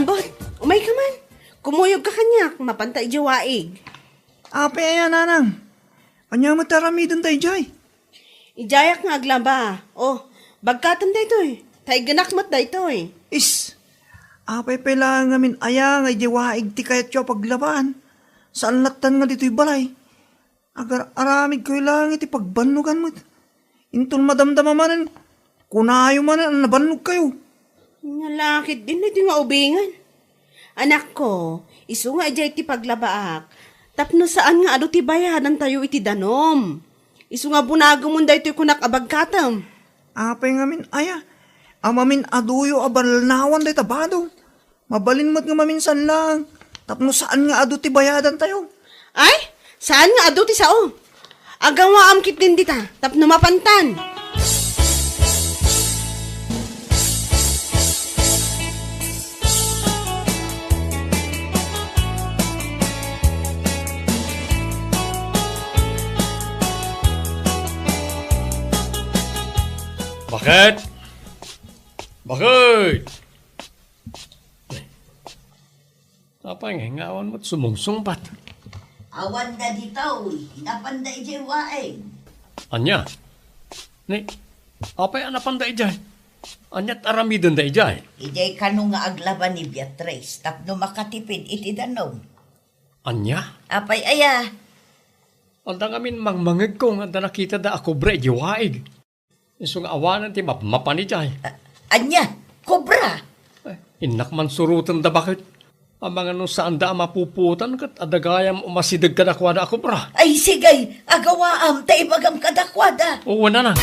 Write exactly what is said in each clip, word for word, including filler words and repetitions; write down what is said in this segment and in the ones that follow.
Bot, umayka man. Kumuyogka kaniak, mapanta idiay waig. Apay aya, nanang? Ania met aramidenta idiay? Idiayak nga aglaba. O, bagkatem daytoy. Taiggenak met daytoy. Is, apay pay laeng ngamin aya nga idiay waig ti kayatyo a paglabaan? Saan lattan nga ditoy balay? Agar-aramidkayo laeng iti pagbannogan met. Inton madamdama manen, kunayo manen a nabannogkayo. Nalakit din iti nga ubingen. Anakko, isu nga idiay ti paglabaak, tapno saan nga adu ti bayadantayo iti danum. Isu nga bunagemon daytoy kunak a bagkatem. Apay ngamin aya, a mamin-aduyo a balnawan dayta bado. Mabalin met nga maminsan laeng, tapno saan nga adu ti bayadantayo. Ay, saan nga adu ti sao? Agawaam ketdin dita, tapno mapantan. Baket? Baket? Apay nga, nga awan met sumungsungbat? Awan da ditoy, napanda idiay waig. Ania? Ni, apay a napanda idiay? Aniat aramidenda idiay? Idiay kano nga aglaba ni Beatrice tapno makatipid iti danum. Ania? Apay aya? Adda ngamin mangmangegko nga adda nakitada a kobra idiay waig. Isu nga awanen ti mapmapan idiay. A-, ania? Kobra? Eh, innak man surotenda baket. Amangan no saanda a mapupuotan ket adda gayam umasideg kadakuada a kobra. Ay, sige, agawaam ta ibagam kadakuada. Oo, nanang.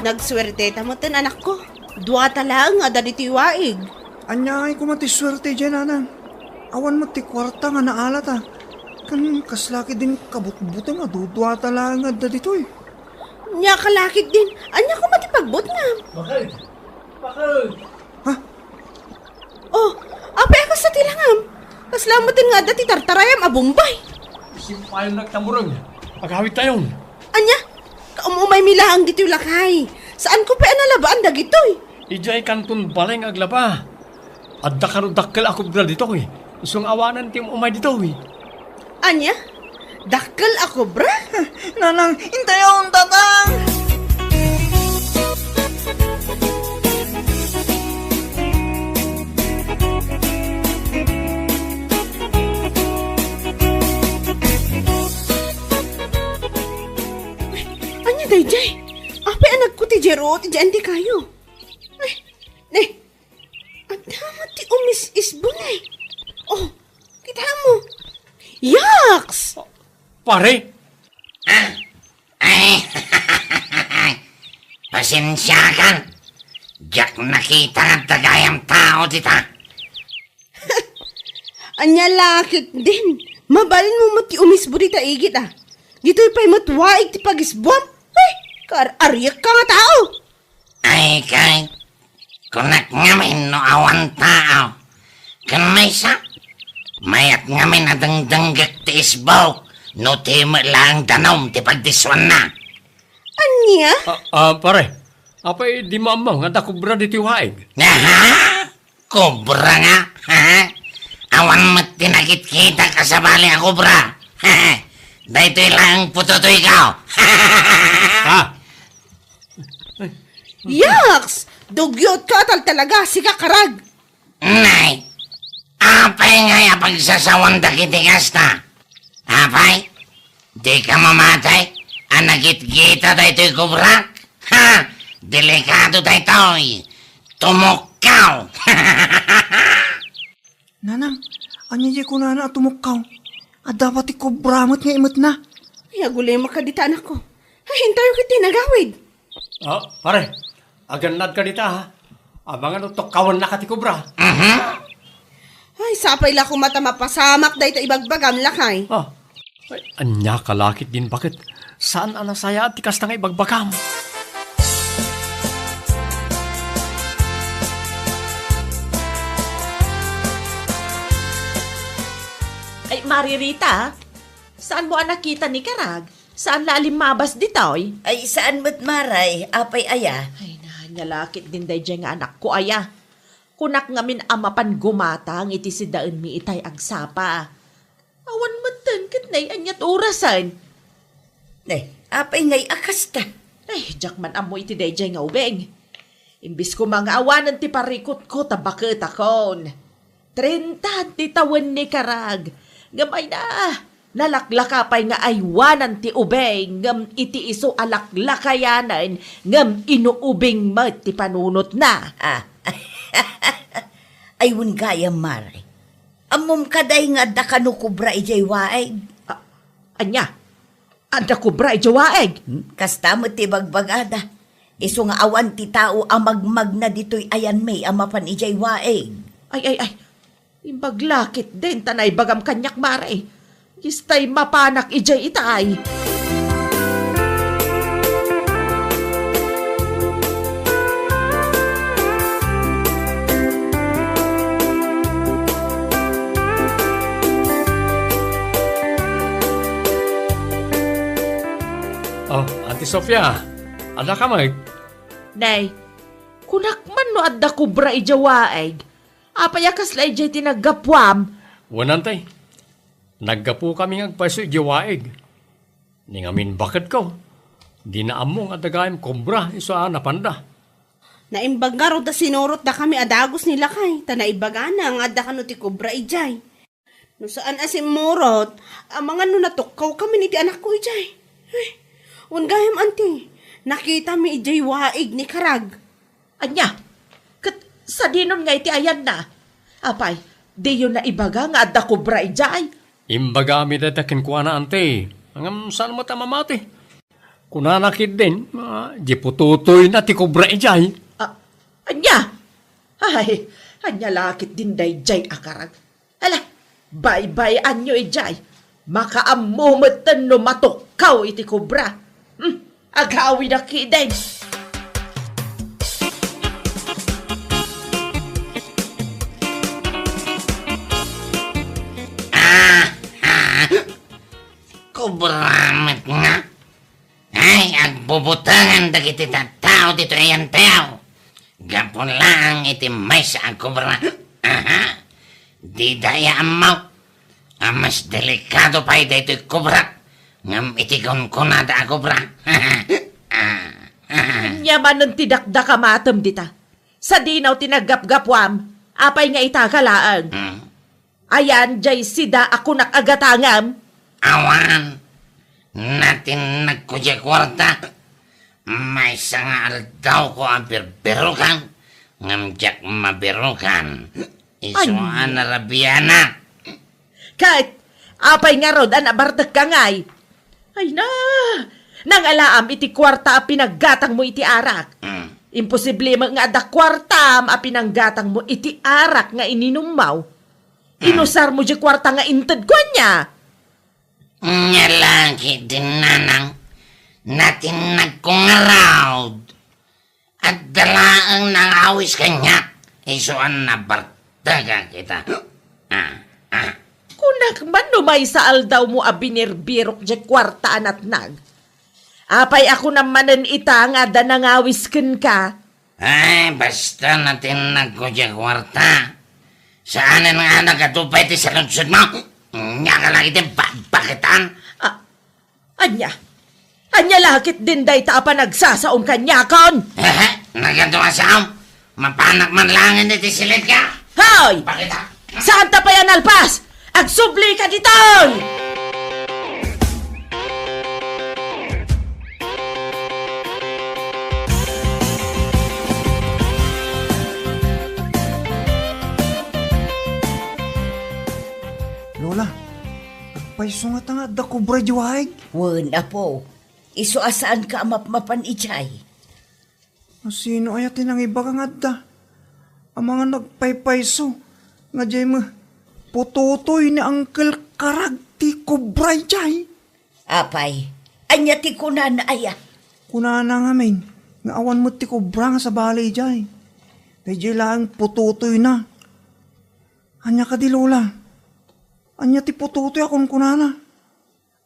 Nagsuerteta metten, anakko. Duata laeng a adda ditoy waig. Aniay koma ti suerte diay, nanang? Awan met ti kuarta nga naalata. Ken kasla ketdin kabutbuteng a duduata laeng nga adda ditoy. Ania ka la ketdin? Ania koma ti pagbutngam? Bakit? Bakit? Ha? Oh, apay a kasta ti langam? Kasla metten nga adda ti tartarayam a Bombay. Simpayon nagtamureng. Agawidtayon. Ania? Kaum-umaymi laeng ditoy, lakay. Saanko pay a nalabaan dagitoy. Idiay kanton balay nga aglaba. Adda kano dakkel a kobra ditoy. Isu nga awanen ti um-umay ditoy. Ania? Dakkel a kobra? Nanang, intayon, tatang! Ania daydiay? Apay a nagkuti diay ruot idiay antikayo? Ay, ne. Adda met ti umis-isbo ne. Oh, kita mo. Yaks! Pare? Ah, ay, pasensiakan. Diak nakita nga dagayam tao dita. Ania la ketdin? Mabalin mo met ti umisbo dita igit, a. Ditoy pay met waig ti pagisbuam. Ay, kaar-ariak ka nga tao. Ay, kay, kunak ngamin no awan tao. Ken maysa, mayat ngamin a dengdenggek ti isbok no ti met laeng danum ti pagdissuanna. Ania? Ah, ah, pare, apay di maammong nga adda kobra ditoy waig? Aha! Kobra nga? Awan met ti nakitkitak a sabali a kobra. Daytoy laeng putotoyko. Ha? Yaks! Dugyot ka tal talaga, sika karag! Nay, apay ngay a pagsasawan dagiti kasta? Apay? Dika mamati a nagitgita daytoy kobra? Ha! Delikado daytoy! Tumukkaw! Nanang, ania diay kunana a tumukkaw? Adda pay ti kobra met nga imetna. Ay, agulimek ka dita, anakko. Ay, intayo ketdi nagawid. Ah, pare, agannad ka dita, ha? Amangan no tukkawen naka ti kobra. Mhm. Ay, sapay la koma ta mapasamak dayta ibagbagam, lakay. Ah, ay, ania ka la ketdin baket? Saan a nasayaat ti kasta nga ibagbagam? Ay, Mari Rita, saan mo a nakita ni Karag? Saan la a limmabas ditoy? Ay, saan met, Mare. Apay aya? Ay, ania la ketdin daydiay nga anakko aya. Kunak ngamin a mapan gumatang iti sidaenmi itay agsapa. Awan metten ket nay aniat orasen. Nay, apay ngay a kasta? Ay, diak man ammo iti daydiay nga ubing. Imbes koma nga awanen ti parikutko ta baketakon. Trenta ti tawen ni Karag. Ngem ay na, nalaklaka pay nga aywanan ti ubing, ngem iti isu a laklakayanen, ngem inuubing met ti panunotna. Ah. Ay, wen gayam, Mare. Ammom kadi nga adda kano kobra idiay waig? Ah, ania? Adda kobra idiay waig? Hmm? Kasta met ti bagbagada. Isu nga awan ti tao a magmagna ditoy ayanmi a mapan idiay waig. Ay, ay, ay. Imbag la ketdin ta naibagam kaniak, Mare. Distay mapanak idiay itay. Oh, Ate Sofia, adda ka met? Nay, kunak man no adda kobra idiay waig. Apay a kasla idiay ti naggapuam? Wen, Ante. Naggapukami nga agpayso idiay waig. Ni ngamin baketko, dina ammo nga adda gayam kobra isu a napanda. Naimbag ngarud a sinurotdakami a dagus ni lakay, ta naibagana nga adda kano ti kobra idiay. No saan a simmurot, amangan no natukkawkamin iti anakko idiay. Ay, wen gayam, Ante, nakitami idiay waig ni Karag. Ania? Ket sadinon nga iti ayanna? Apay, diyo naibaga nga adda kobra idiay? Imbagami dayta kenkuana, Ante. Ngem saan met a mamati. Kunana ketdin, ah, di pututoyna ti kobra idiay. Ah, ania? Ay, ania la ketdin daydiay a Karag? Ala, baybay-anyo idiay. Makaammo metten no matukkaw iti kobra. Hmm, agawidak ketdin. Ah, ah. Kobra met nga. Ay, agbubutengan dagiti tattao ditoy ayantayo. Gapu laeng iti maysa a kobra. Aha. Dida aya ammo a mas delikado pay daytoy kobra ngem iti kunkunada a kobra. Ania manen ti dakdakamatem dita? Sadino ti naggapgapuam? Apay nga ita ka laeng? Hmm. Ayan, diay sida a kunak a gatangam? Awan. Natinnagko diay kuarta. Maysa nga aldawko a birbirukan, ngem diak mabirukan. Isu a narabianak. Ket, apay ngarud a nabartekka ngay? Ay na! Nangalaam iti kuarta a pinaggatangmo iti arak. Mm. Imposible met nga adda kuartam a pinanggatangmo iti arak nga ininummo. Inusarmo diay kuarta nga intedko, ania? Ania la ketdin, nanang, natinnagko ngarud. Adda laeng nangawis kaniak, isu a nabartekak ita. Ah, ah. Kunak man no maysa aldawmo a binirbirok diay kuarta a natnag. Apay a kunam manen ita nga adda nangawis kenka? Ay, basta natinnagko diay kuarta. Saanen nga nagadu pay ti saludsodmo? Ania ka la ketdin, babaketan? Ah, ania? Ania la ketdin dayta a panagsasaom kaniakon? Hehe, nagadu a saom. Mapanak man laengen iti silidka. Hoy! Bakit, ha? Saanta pay a nalpas? Agsublika diton! Lola, agpayso ngata nga adda kobra idiay waig? Wen, Apo. Isu a saanka a mapmapan idiay. Asino aya ti nangibaga nga adda? Amangan no agpaypayso nga diay met pututoy ni Uncle Karag ti kobra idiay. Apay, ania ti kunana aya? Kunana ngamin nga awan met ti kobra nga sabali idiay. Daydiay laeng pututoyna. Ania kadi, Lola? Ania ti pututoy a kunkunana?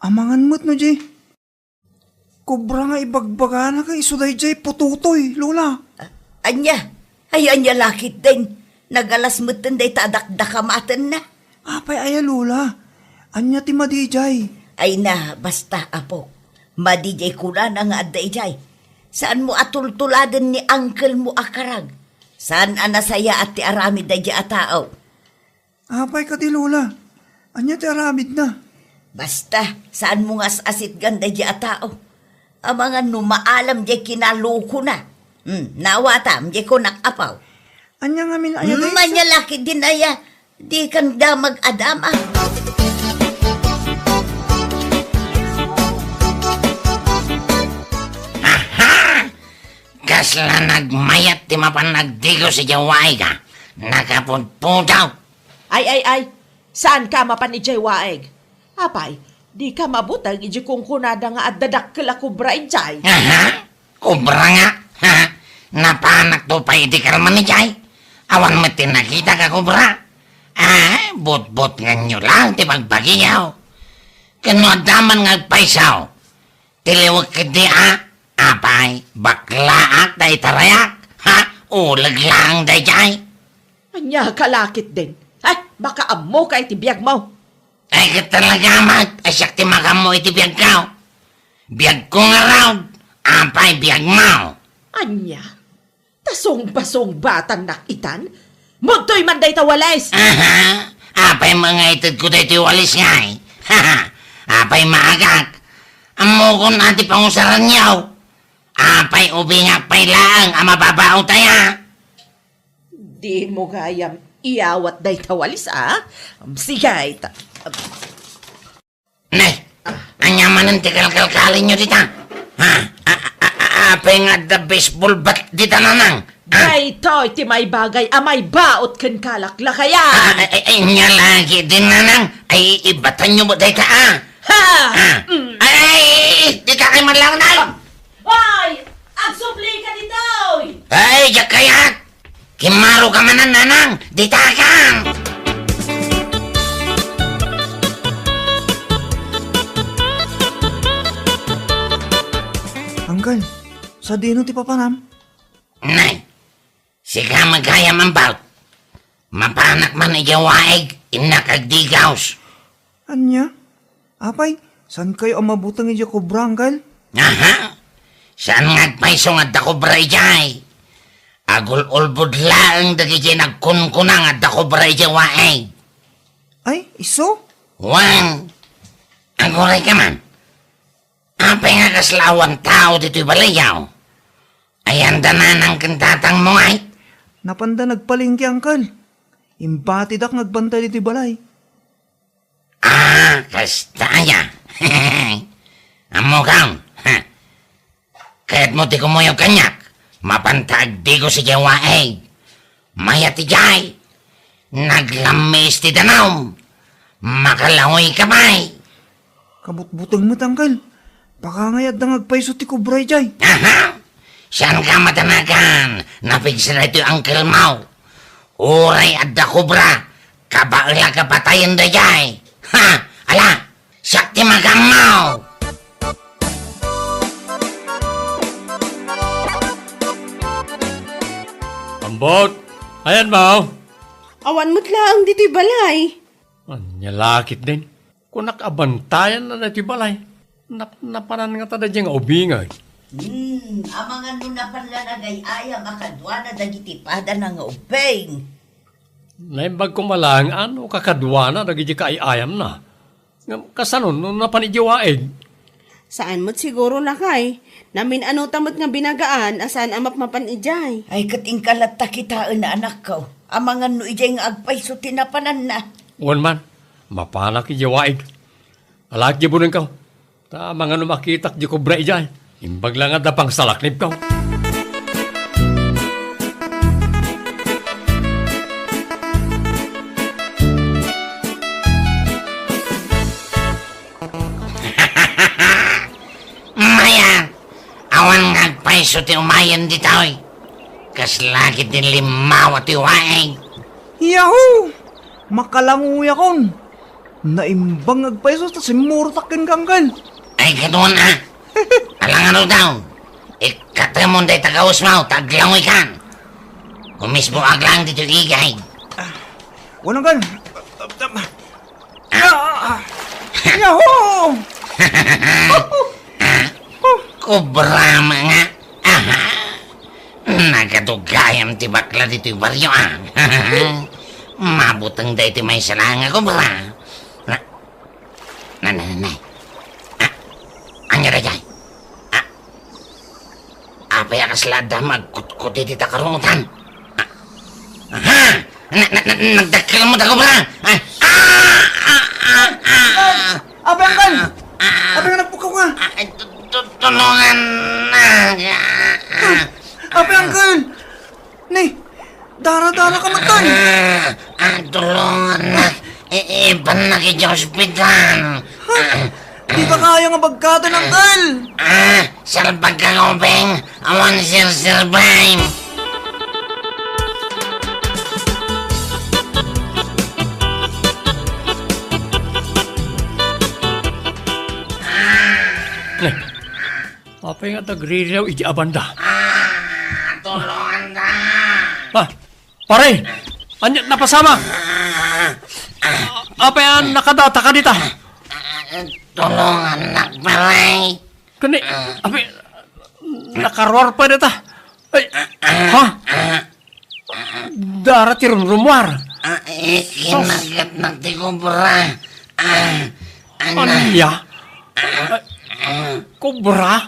Amangan met no di. Kobra nga ibagbagana ket isu daydiay putotoy, Lola. Ania? Ay, ania la ketdin? Nagalas metten dayta a dakdakamatenna. Apay aya, Lola? Ania ti madi idiay? Ay na, basta, Apo. Madi diay kunana nga adda idiay. Saanmo a tultuladen ni uncle mo a karag. Saan a nasayaat ti aramid daydiay a tao. Apay kadi, Lola? Ania ti aramidna? Basta, saanmo nga as-asitgan daydiay a tao. Amangan no maalam diay kinalokona. Hmm, naawatam, diay kunak, Apo. Ania ngamin aya, Hmm, dayta? Ania la ketdin aya, dikan damag a dama. Aha! Kasla nagmayat ti mapan nagdigos idiay waig a. Nakapudpudaw. Ay, ay, ay. Saanka a mapan idiay waig? Apay, dika mabuteng idiay kunkunada nga adda dakkel a kobra idiay? Aha! Kobra nga? Ha? Napanakto pay idi kalman idiay. Awan met ti nakitak a kobra. Ah, butbutngenyo lang ti bagbagiyo. Ken no adda man nga agpayso, tiliwek ketdi a, apay, baklaak ta itarayak, ha? Uleg laeng daydiay. Ania ka la ketdin? Ay, makaammoka iti biagmo. Ay, ket talaga met, a siak ti makaammo iti biagko. Biagko ngarud, apay biagmo. Ania? Ta sungbasungbatannak itan? Mudtoy man dayta walis! Aha! Apay mangitedko daytoy walis ngay? Haha! Apay maagak? Ammokon a ti pangusaranyo. Apay ubingak pay laeng a mababaut aya? Dimo gayam iyawat dayta walis, a? Sige, ta-, Ne, ania manen ti kalkalkalinyo dita? Ha? A, a, a, a, apay nga adda baseball bat dita, Nanang? Ha? Daytoy ti maibagay a maibaut ken kalaklakayan. A, a, a, ania la ketdin, Nanang? Ay, ibatanyo met dayta, a. Ha? A. Mm. Ay, ay, ay, ay, dita kay manlangnay. Hoy! Agsublika ditoy! Ay, diak kayat! Kimmaroka manen, Nanang! Ditakan! Uncle, sadino ti papanam? Nay, sika met gayam, Ampaw. Mapanak man idiay waig, innak agdigaws. Ania? Apay, saankayo a mabuteng idiay kobra, Uncle? Aha! Saan nga agpayso nga adda kobra idiay? Agul-ulbod laeng dagidiay nagkunkuna nga adda kobra idiay waig. Ay, isu? Wen, agurayka man. Apay nga kasla awan tao ditoy balayyo? Ayan da nanang ken tatangmo ngay? Napanda nagpalengke, Uncle. Imbatidak nga agbantay ditoy balay. Ah, kasta aya. Ammokon, ha? Kayatmo ti kumuyog kaniak? Mapanta agdigos idiay waig. Mayat idiay. Naglammis ti danum. Makalaoyka pay. Kabutbuteng met, Uncle. Baka ngay adda nga agpayso ti kobra idiay. Aha! Saanka matanagan. Napigsa daytoy uncle mo. Uray adda kobra, kabaelak a patayen daydiay. Ha! Ala! Siak ti makaammo! Ambot! Ayan mo? Awan met laeng ditoy balay. Ania la ketdin? Kunak a bantayanna daytoy balay. Napnapanan ngata daydiay nga ubing, ay. Hmm, amangan no napan la nagay-ayam a kaduana dagiti padana nga ubing. Naimbag koma laeng a no kakaduana dagiti kaay-ayamna. Ngem kasano no napan idiay waig? Saan met siguro, lakay. Namin-anota met nga binagaan a saan a mapmapan idiay. Ay, ket inka latta kitaen, anakko. Amangan no idiay nga agpayso ti napananna. Wen man, mapanak idiay waig. Alaek diay bunengko. Ta amangan no makitak diay kobra idiay. Imbag la nga adda pangsalaknibko. Mayat! Awan nga agpayso ti umayen ditoy. Kasla ketdin limmawa ti waig. Yahoo! Makalangoyakon. Naimbag nga agpayso ta simmurotak kenka, Uncle. Ay, kaduan, a. Alangan daw. Ikatemon dayta gawesmo, ta aglangoykan. Umisbo aglang ditoy igay. Unang kan. Ah! Yahoo! Kobra nga. Aha. Nagadugayam ti bakla ditoy baryo, ah. Mabuteng daytoy maysa nga kobra. Na, na, na, na, na. Ah, ania daytoy? Ah, Apay a kasla adda magkutkot iti takarutan? Ah, aha! Na, na, na, nagdakkel mo, Dagoba! Ah, ah, ah, ah, ah. Apay, Uncle! Ah, ah. Apay nga nagpukaw ka? Ah, tu-, tu-, tulungan na. Ah, ah. Apay, Uncle! Ni, dara-dara ka met, Tay. Ah, ah, tulungan na. I-, ipan na iti ospital. Ha? Di ka kaya nga bagkatan, Uncle. Ah, salbag ka, Gobeng. Awan sir survive. Ni, apay nga tagririaw iti abanda? Ah, tulungan ta. Ah, Pare, ania ti napasamak? Apay a nakadata ka dita? Tulongannak, pare. Kani, apay, nakaruar pay dita. Ay, ha? Dara ti rumrumuar. Ah, eh, sus. Kinagatnak ti kobra. Ah, ano? Ania? Ah, kobra?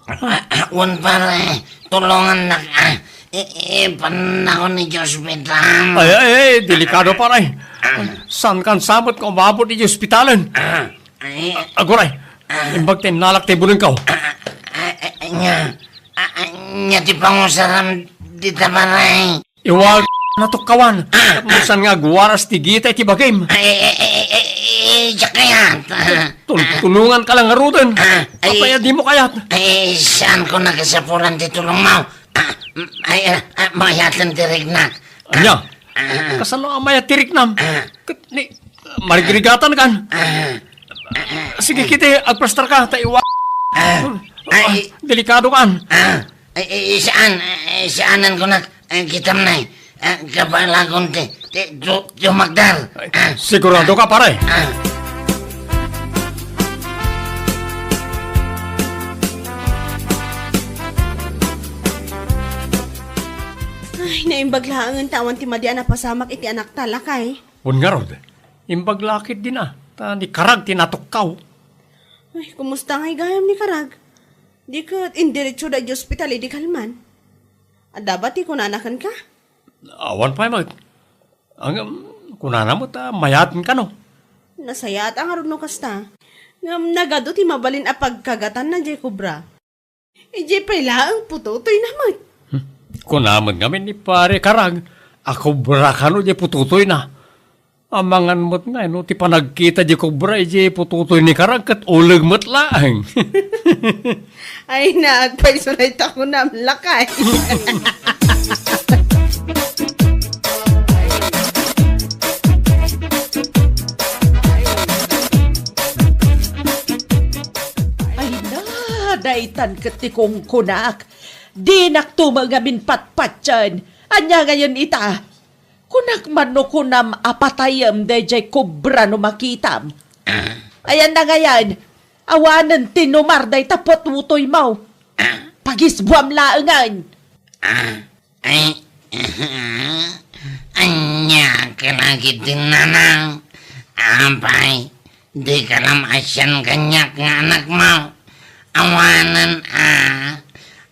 Ah, ah, wen, pare, tulongannak, ah. I-, ipannakon iti ospital. Ay, ay, ay, delikado, pare. Ah. Saankan sa met nga umabot iti ospitalen? Ah, ay. Aguray, ah, imbag ta innalak ti bulengko. Ah, ah, ah, ania, ah, ah, ania ti pangusaram dita, pare? Iwal natukkawan. Ah, ah. Tapno saan nga agwaras ti gita iti bagim. Ay, ay, ay, ay, ay, ay, diak kayat. Ah, tul-, ah. Tulonganka la ngaruden. Ah, ay. Apay a dimo kayat? Ay, saanko nakasapulan ti tulongmo. Ah, mm, ay, ah, ah, mayaten ti riknak. Ania? Ah. Kasano a mayat ti riknam? Ah. Ket ni, marigrigatankan. Ah. Sige, kiti, agplastarka, ta iwa-, ah, ay, delikadokan. Ah. Ay, ay, saan, ay, saanen kunak, ay, kitam, Nay. Ah, kabalakon ti, ti, tu-, tumagdar. Ay, ah, sigurado ka, pare? Ah. Ay, naimbag laengen ta awan ti madi a napasamak iti anakta, lakay. Wen ngarud, imbag la ketdin a, ta ni Karag ti natukkaw. Ay, kumusta ngay gayam ni Karag? Di ket indiretsoda iti ospital idi kalman? Adda ba ti kunana kenka? Awan pay met. Ngem, kunana met a mayaten kano. Nasayaat a ngarud no kasta. Ngem nagadu ti mabalin a pagkagatanna diay kobra. Idiay pay laeng putotoyna met. Hmm. Kuna met ngamin ni Pare Karag a kobra kano diay putotoyna. Amangan met nga no ti panagkita diay kobra idiay putotoy ni Karag ket uleg met laeng. Ay, naagpayso dayta kunam, lakay. Ay na, daytan ket ti kungkunak. Dinakto met ngamin patpatien. Ania ngayen ita? Kunak man no kunam a patayem daydiay kobra no makitam. Ayanna ngayen, awanen ti numar dayta putotoymo. Pagisbuam laengen. Ah, ay, ania ka la ketdin, nanang? Apay, dika la maasian kaniak nga anakmo? Awanen, ah,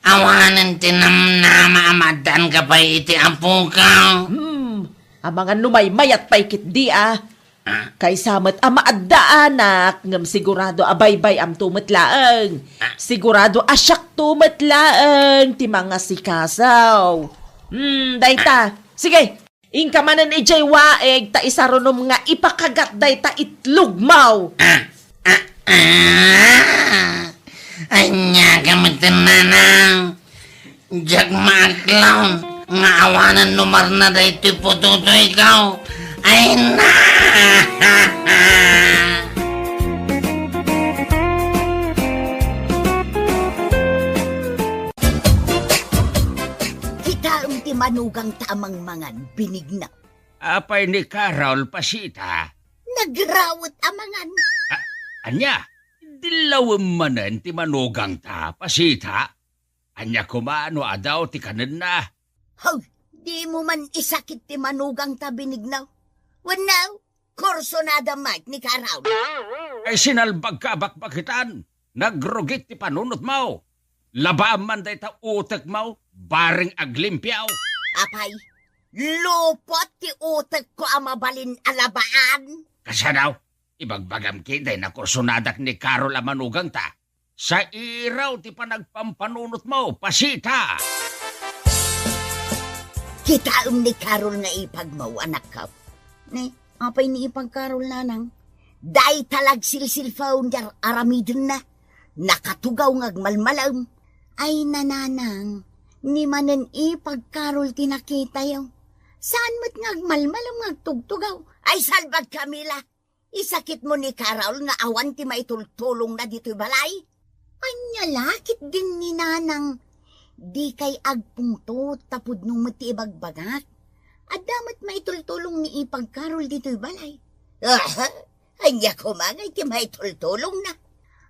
awanen ti namnama a maaddaanka pay iti apoka. Hmm, amangan no maymayat pay ketdi, ah. Ah. Kaysa met a maaddaanak, ngem sigurado a baybay-amto met laeng. Ah. Sigurado a siakto met laeng ti mangasikaso. Hmm, dayta. Ah. Sige, inka manen idiay waig ta isarunom nga ipakagat dayta itlogmo. Ah, ah, ah. Ania ka met, nanang? Diak maaklon nga awanen numarna daytoy putotoyko. Ay na! Manugangta a mangmangan, Benigno. Apay ni Carol, Pasita? Nagrawet a mangan. A-, ania? Dillawem manen ti manugangta, Pasita? Ania koma no adaw ti kanenna? Hoy, dimo man isakit ti manugangta, Benigno. Wenno, kursunada met ni Carol. Ay, sinalbagka a bakbakitan. Nagrugit ti panunotmo. Labaam man dayta utekmo, bareng aglimpiaw. Apay, lupot ti utekko a mabalin a labaan. Kasano? Ibagbagam ketdi a kursunadak ni Carol a manugangta. Sairaw ti panagpampanunotmo, Pasita! Kitaem ni Carol nga ipagmo, anakko. Ni, apay ni ipag Carol, nanang? Dayta la agsilsilpaw ti ar-aramidenna. Nakatugaw nga agmalmalem. Ay, nanang, ni manen ipag Carol ti nakitayo. Saan met nga agmalmalem nga agtugtugaw? Ay, salbag, Camila! Isakitmo ni Carol nga awan ti maitultulongna ditoy balay? Ania la ketdin ni nanang, dikay agpungtot ta pudno met ti ibagbagak. Adda met maitultulong ni ipag Carol ditoy balay. Aha, ania koma ngay ti maitultulongna?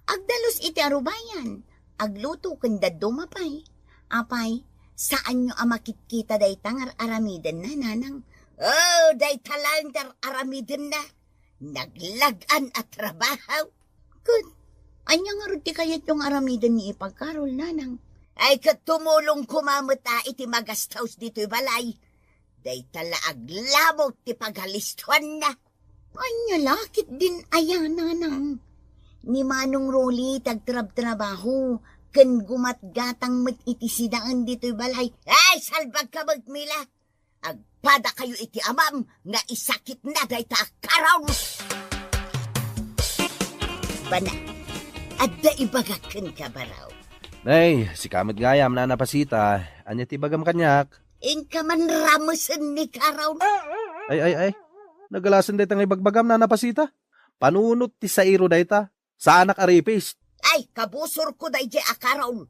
Agdalus iti arubayan, agluto ken dadduma pay. Apay, saanyo a makitkita dayta nga ar-aramidenna, nanang? Oh, dayta laeng ti ar-aramidenna. Naglag-an a trabaho. Ket, ania ngarud ti kayatyo nga aramiden ni ipag Carol, nanang? Ay, ket tumulong koma met a iti magastos ditoy balay. Dayta la aglamok ti pagalistoanna. Ania la ketdin aya, nanang? Ni Manong Rolly ti agtrabtrabaho, ken gumatgatang met iti sidaen ditoy balay. Ay, salbagka met, Mila! Agpadakayo iti amam nga isakitna dayta a Carol. Bana, adda ibagak kenka, baro. Nay, sika met gayam, Nana Pasita. Ania ti ibagam kaniak? Inka man ramesen ni Carol. Ay, ay, ay. Nagalasen dayta nga ibagbagam, Nana Pasita. Panunot ti sairo dayta. Saanak a ripis. Ay, kabusorko daydiay a Carol.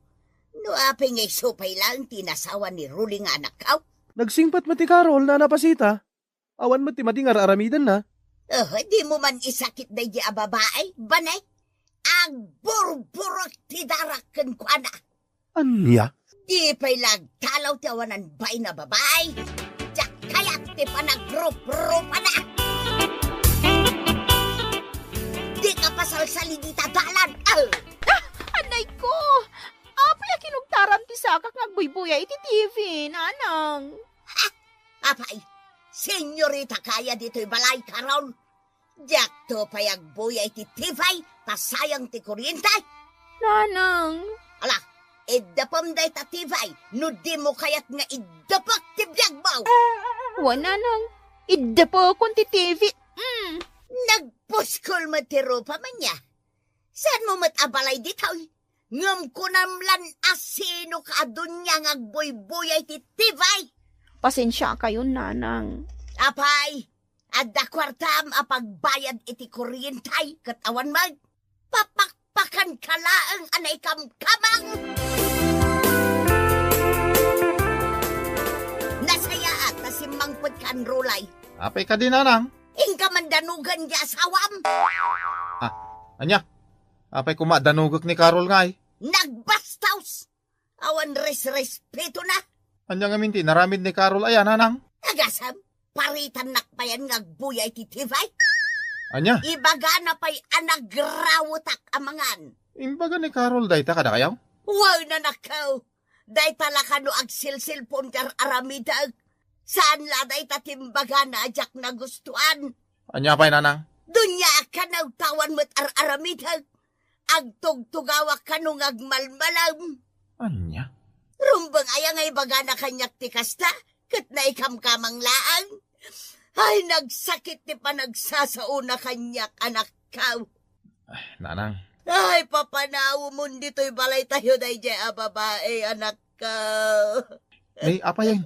No apay nga isu pay laeng ti inasawa ni Rolly nga anakko? Nagsingpet met ni Carol, Nana Pasita. Awan met ti madi nga ar-aramidenna. Oh, dimo man isakit daydiay a babai, bane? Agburburek ti darak kenkuana. Ania? Di pay la agtalaw ti awanan bain a babai. Diak kayat ti panagruprupana. Dika pasalsali dita dalan. Ah! Ah! Anay ko! Apay a kinugtaram ti sakak nga agbuybuya iti T V, nanang? Ha? Apay, senyorita kaya ditoy balay, Carol? Diakto pay agbuya iti T V ta sayang ti kuryente. Nanang. Ala, iddepem dayta T V no dimo kayat nga iddepek ti biagmo. Wen, nanang, iddepekon ti T V. Mm. Nagpuskol met ti rupam ania. Saanmo met a balay ditoy? Ngem kunam lan a sino ka a dunia nga agbuybuya iti T V. Pasensiakayon, nanang. Apay, adda kuartam a pagbayad iti kuryente ket awan met. Papakpakanka laeng a naikamkamang. Nasayaat ta simmangpetka, Rolly. Apay kadi, nanang? Inka man danugen ti asawam. Ah, ania? Apay koma danugek ni Carol ngay? Nagbastos! Awan resrespetona. Ania ngamin ti inaramid ni Carol aya, nanang? Agasem, paritannak payen nga agbuya iti T V. Ania? Ibagana pay a nagrawetak a mangan. Imbaga ni Carol dayta kadakayo? Wen, anakko. Dayta la kano agsilsilpon ti ar-aramidek. Saan la dayta ti imbagana a diak nagustuan. Ania pay, nanang? Duniaak kano ta awan met ar-aramidek. Agtugtugawak kano nga agmalmalem. Ania? Rumbeng aya nga ibagana kaniak ti kasta, ket naikamkamang laeng. Ay, nagsakit ti panagsasaona kaniak, anakko. Ay, nanang. Ay, papanawemon ditoy balaytayo daydiay a babai, anakko. Ay, apay,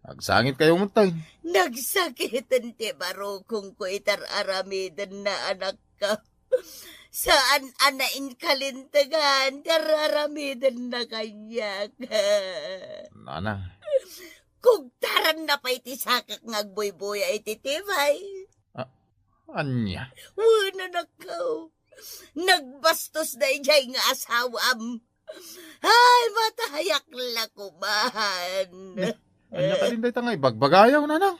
agsangitkayo metten. Nagsakiten ti barukongko iti ar-aramidenna, anakko. Saan a nainkalintegan ti ar-aramidenna kaniak. Nanang. Kugtaranna pay ti sakak nga agbuybuya iti tibay. A-, ania? Wen, anakko. Nagbastos daydiay nga asawam. Ay, matayak la koman. Ne, ania kadin dayta nga ibagbagayo, nanang?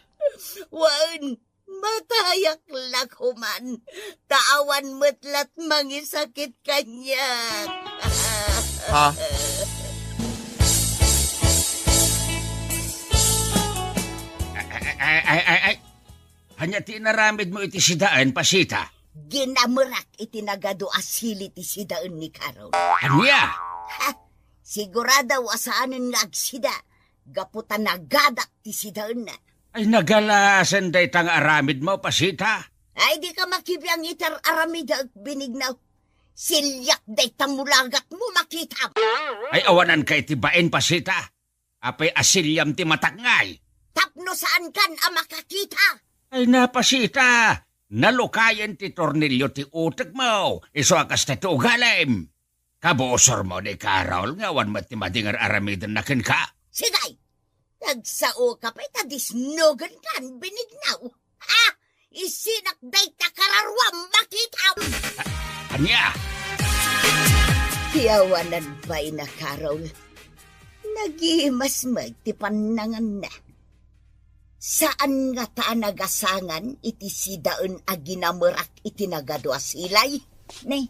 Wen, matayak la koman. Ta awan met lat mangisakit kaniak. Ha? Ay, ay, ay, ay, ay. Ania ti inaramidmo iti sidaen, Pasita? Ginamerak iti nagadu a sili ti sidaen ni Carol. Ania? Ha? Sigurado a saanen nga agsida, gapu ta nagadak ti sidaenna. Ay, nagalasen dayta nga aramidmo, Pasita. Ay, dika makibiang iti ar-aramidek, Benigno. Siliak dayta mulagatmo, makitam. Ay, awananka iti bain, Pasita. Apay a siliam ti matak ngay? Tapno saankan a makakita. Ay, na, Pasita, nalukayen ti tornilio ti utekmo, isu a kasta ti ugalim. Kabusormo ni Carol nga awan met ti madi nga ar-aramidenna kenka. Sigay, nagsaoka pay ta disnogenkan, Benigno. Ha? Isinak dayta kararuam, makitam! A-, ania? Ti awanan pay na, Carol. Nagimas met ti pannanganna. Saan ngata a nagasangan iti sidaen a ginamerak iti nagadu a silay? Ne,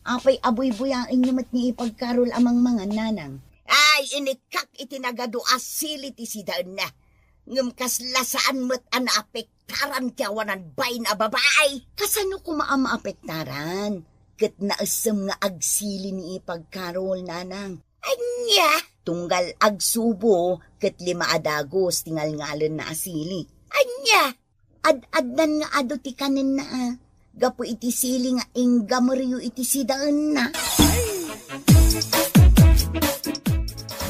apay a buybuyaenyo met ni Ipag Carol a mangmangan, nanang? Ay, inikkak iti nagadu a sili ti sidaenna. Ngem kasla saan met a naapektaran ti awanan bain a babai. Kasano koma a maapektaran? Ket naessem nga agsili ni Ipag Carol, nanang. Ania? Tunggal agsubo ket lima a dagus ti ngalngalenna a sili. Ania? Ad-addan nga adu ti kanenna, a, gapu iti sili nga inggameryo iti sidaenna.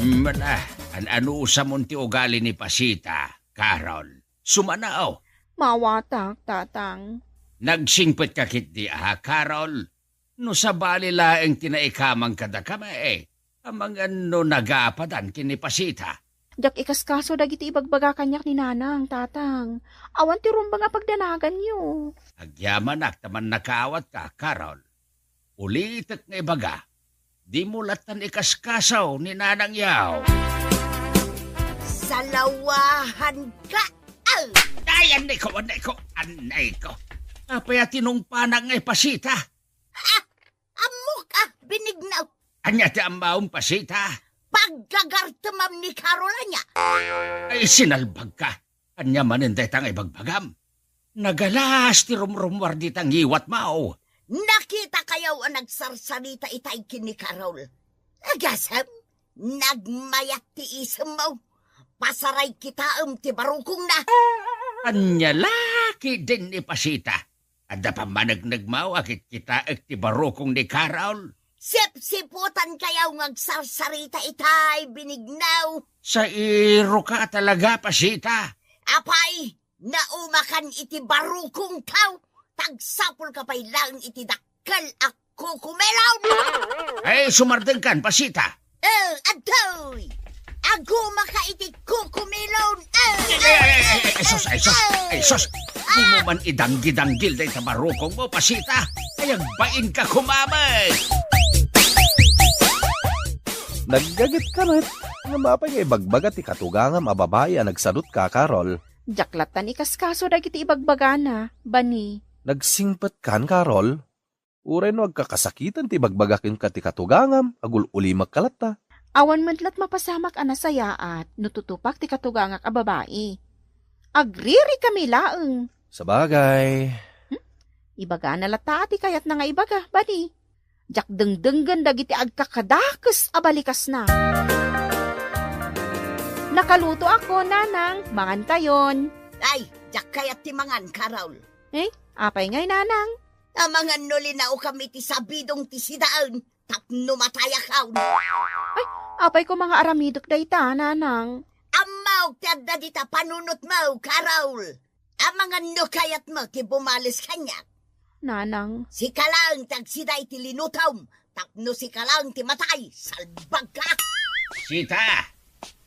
Mala, an-anusamon ti ugali ni Pasita, Carol. Sumanaw. Mawatak, Tatang. Nagsingpet ka ketdi, a, Carol? No sabali laeng ti naikamang kadakami, amangan no nagapadan ken ni Pasita. Diak ikaskaso dagiti ibagbaga kaniak ni Nanang, Tatang. Awan ti rumbeng a pagdanaganyo. Agyamanak ta mannakawatka, Carol. Ulitek nga ibaga, dimo lattan ikaskaso ni Nanang yaw. Salawahanka! Ay! Ay, annayko, annayko, annayko. Apay a tinungpanak nga ipasita? Ha? Ammok a, Benigno. Ania ti ammom, Pasita? Paggagartemam ni Carol ania? Ay, sinalbagka. Ania manen dayta nga ibagbagam? Nagalas ti rumrummuar dita ngiwatmo. Nakitakayaw a nagsarsarita itay ken ni Carol. Agasem, nagmayat ti isemmo. Pasaray kitaem ti barukongna. Ania la ketdin ni Pasita? Adda pammanegnegmo a kitkitaek ti barukong ni Carol? Sipsiputankayaw nga agsarsarita itay, Benigno. Sairoka talaga, Pasita. Apay, naumakan iti barukongko, ta agsapulka pay laeng iti dakkel a kukumilon. Ay, sumardengkan, Pasita. Eh, adtoy! Agumaka iti kukumilon! Eh, Ay, ay, ay, ay, ay, ay, sus, ay, sus, ay, sus. Dimo man idanggi-danggil dayta barukongmo, Pasita. Ay, agbainka koma met. Naggagetka met. Ngem apay nga ibagbaga ti katugangam a babai a nagsadutka, Carol? Diak lattan ikaskaso dagiti ibagbagana, Bani. Nagsingpetkan, Carol? Uray no agkakasakitan ti ibagbagak kenka ti katugangam, agul-ulimekka latta. Awan met lat mapasamak a nasayaat no tutupak ti katugangak a babai. Agririkami laeng. Sabagay. Hmm? Ibagana latta ti kayatna nga ibaga, Bani. Diak dengdenggen dagiti agkakadakes a balikasna. Nakalutoakon, Nanang. Mangankayon. Ay, diak kayat ti mangan, Carol. Eh, apay ngay, Nanang? Amangan no linaokam iti sabidong ti sidaen tapno matayakon. Ay, apay koma nga aramidek dayta, Nanang? Ammok ti adda dita panunotmo, Carol. Amangan no kayatmo ti bumales kaniak. Nanang. Sika laeng ti agsida iti linutom, tapno sika laeng ti matay, salbagka! Sita!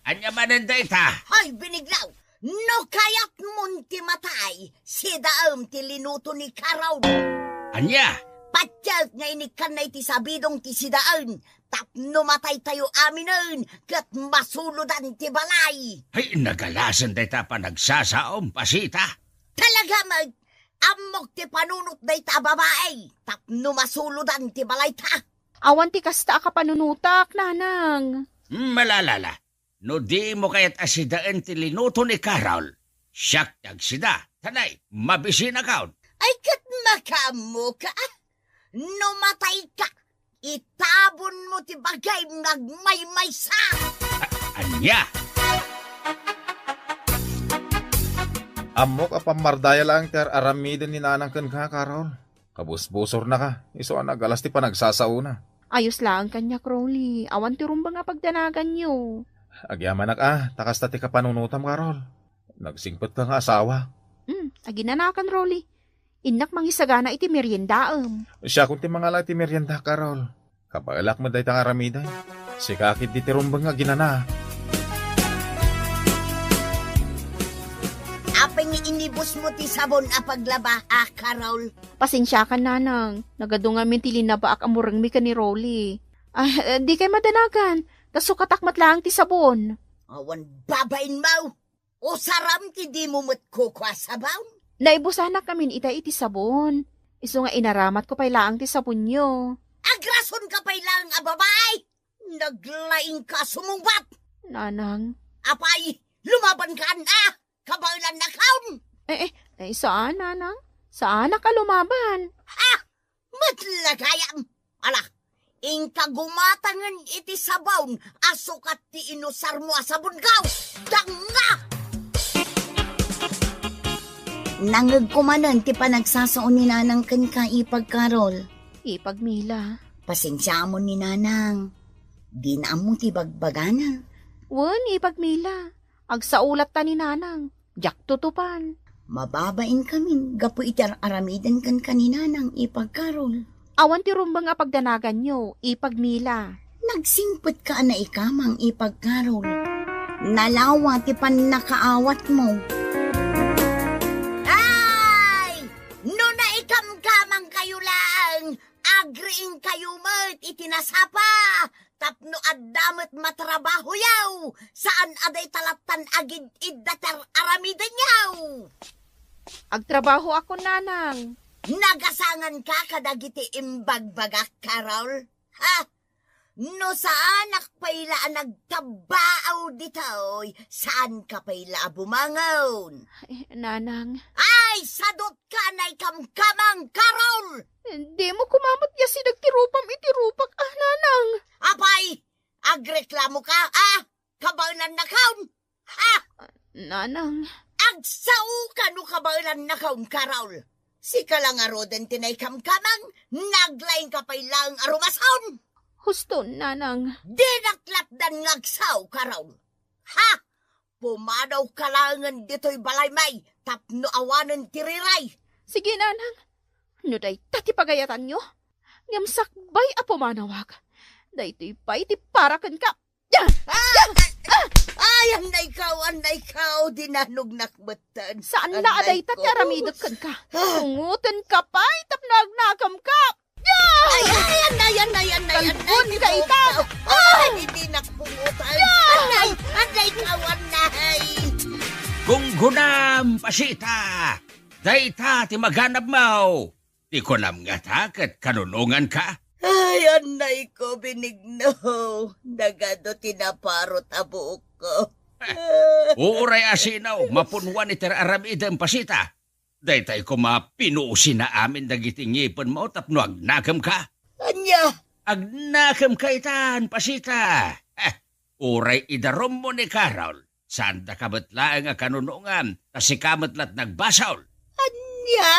Ania manen dayta? Hoy, Binignaw! No kayatmon ti matay, sidaem ti linuto ni Carol. Ania? Patiek nga inikkanna iti sabidong ti sidaen, tapno mataytayo aminen ket masulodan ti balay. Ay, nagalasen dayta a panagsasaom, Pasita. Talaga met, ammok ti panunot dayta a babai, tapno masulodan ti balayta. Awan ti kasta a kapanunotak, Nanang. Malalala, no dimo kayat a sidaen ti linuto ni Carol, siak ti agsida, tanay, mabisinakon. Ay, ket makaammoka, a? No matayka, itabonmo ti bagim nga agmaymaysa. A-, ania? Ammok a pammardaya laeng ti ar-aramiden ni Nanang kenka, Carol. Kabusbusornaka, isu a nagalas ti panagsasaona. Ayos laeng kaniak, Rolly. Awan ti rumbeng a pagdanaganyo. Agyamanak a, ta kasta ti kapanunotam, Carol. Nagsingpetka nga asawa. Hmm, aginanakan, Rolly. Innak mangisagana iti meriendaem. Siakon ti mangala iti merienda, Carol. Kabaelak met dayta nga aramiden. Sika ketdi ti rumbeng nga aginana. Apay nga inibusmo ti sabon a paglaba, a, Carol? Pasensiakan, Nanang. Nagadu ngamin ti linabaak a murengmi ken ni Rolly. A, dikay madanagan. Ta sukatak met laeng ti sabon. Awan babainmo. Usaram ti dimo met kukua sabon? Naibusanak ngamin ita iti sabon. Isu nga inaramatko pay laeng ti sabonyo. Agrasonka pay laeng a babai! Naglaingka a sumungbat! Nanang. Apay, lumabanka, a? Kabaelannakon! Eh, eh, eh, saan, Nanang? Saanak a lumaban. Ha? Met la gayam! Ala, inka gumatangen iti sabon a sukat ti inusarmo a sabon, gaw! Danga! Nangngegko manen ti panagsasao ni Nanang kenka, Ipag Carol. Ipag Mila. Pasensiamon ni Nanang. Dina ammo ti bagbagana. Wen, Ipag Mila. Agsao latta ni Nanang. Diak tutupan. Mababain kamin gapu iti ar-aramiden kenka ni Nanang, Ipag Carol. Awan ti rumbeng a pagdanaganyo, Ipag Mila. Nagsingpetka a naikamang, Ipag Carol. Nalawa ti pannakaawatmo. Ay! No naikamkamangkayo laeng, agriingkayo met iti nasapa tapno adda met matrabahoyo, saan a dayta lattan agid-idda ti ar-aramidenyo. Agtrabahoakon, Nanang. Nagasanganka kadagiti imbagbagak, Carol? Ha? No saanak pay la a nagtabbaaw ditoy, saanka pay la a bumangon. Eh, Nanang. Ay, sadot ka, naikamkamang, Carol! Dimo koma met iyasideg ti rupam iti rupak, a, Nanang. Apay, agreklamo ka, a? Kabaelannakon? Ha? Nanang. Agsao ka no kabaelannakon, Carol. Sika la ngaruden ti naikamkamang, naglaingka pay laeng a rumason. Husto, Nanang. Dinak latdan nga agsao, Carol. Ha? Pumadawka laengen ditoy balaymi tapno awanen ti riray. Sige, Nanang. No dayta ti pagayatanyo, ngem sakbay a pumanawak. Daytoy pay ti para kenka. Ah! Ay, annaykaw, annaykaw, dinanognak metten. Saan la a dayta ti aramidek kenka. Pungotenka pay tapno agnakemka. Ay, ay, annay, annay, annay, annay. Kalbon ka ita. Ay, dinak pungotan. Annay, annaykaw, annay. Gunggunam, Pasita. Dayta ti maganabmo. Ti kunam ngata ket kanunonganka? Ay, annayko, Benigno. Nagadu ti naparot a buokko. Uray a sino, mapunuan iti aramidem, Pasita. Daytay koma pinuosina amin dagiti ngipenmo tapno agnakemka. Ania? Agnakemka itan, Pasita. Eh, uray idarummo ni Carol. Saandaka met laeng a kanunongan, ta sika met la't nagbasol. Ania?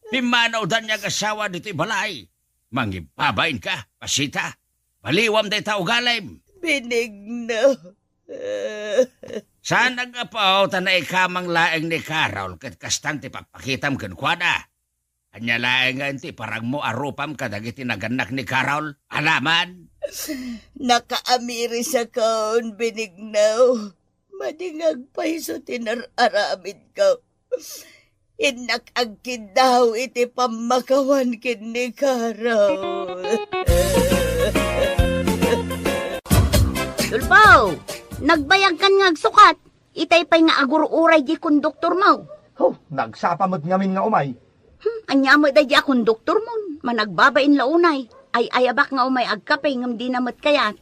Pimmanawdan nga agasawa ditoy balay. Mangibabainka, Pasita. Baliwam dayta ugalim. Benigno. Saan a gapu ta naikamang laeng ni Carol ket kastan ti pakpakitam kenkuana. Ania laengen ti iparangmo a rupam kadagiti nagannak ni Carol? Alaman? Nakaamirisakon, Benigno. Madi nga agpayso ti nar-aramidko. Innak agkiddaw iti pammakawan ken ni Carol. Tulpo, nagbayagkan nga agsukat. Itay pay nga agur-uray di konduktormo. Huh, nagsapa met ngamin nga umay. Hmm, ania met daydi a konduktormon? Managbabain la unay. Ay-ayabak nga umay agkape ngem dina met kayat.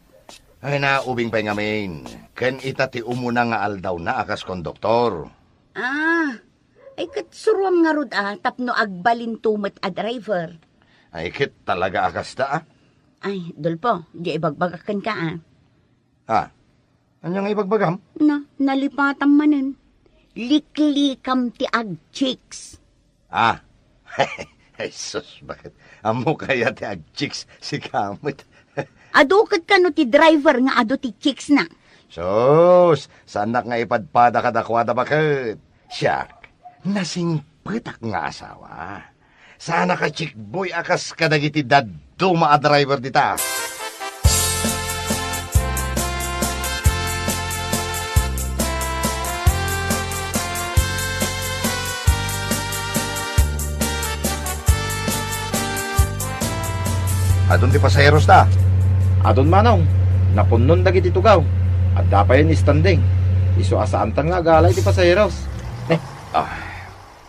Ay, naubing pay ngamin. Ken ita ti umuna nga aldawna a kas konduktor. Ah, ay ket suroam ngarud a tapno agbalinto met a driver. Ay, ket talaga a kasta, ah. Ay, Dolpo, di ibagbagak kenka, ah. Ah, ania nga ibagbagam? Na, nalipatam manen. Liklikam ti agchicks. Ah. Jesus, bakit? Ammo kaya ti agchicks sika met? Adu ket kano ti driver nga adu ti chicks na? Sus, saannak nga ipadpada kadakuada, baket. Siak, nasingpetak nga asawa. Saanak a chickboy a kas kadagiti dadduma a driver dita. Adun ti pasaheros da. Adun, manong. Napunnon dagiti tugaw. Adda pay ni standing. Isu a saantan nga agala iti pasaheros. Eh, ah.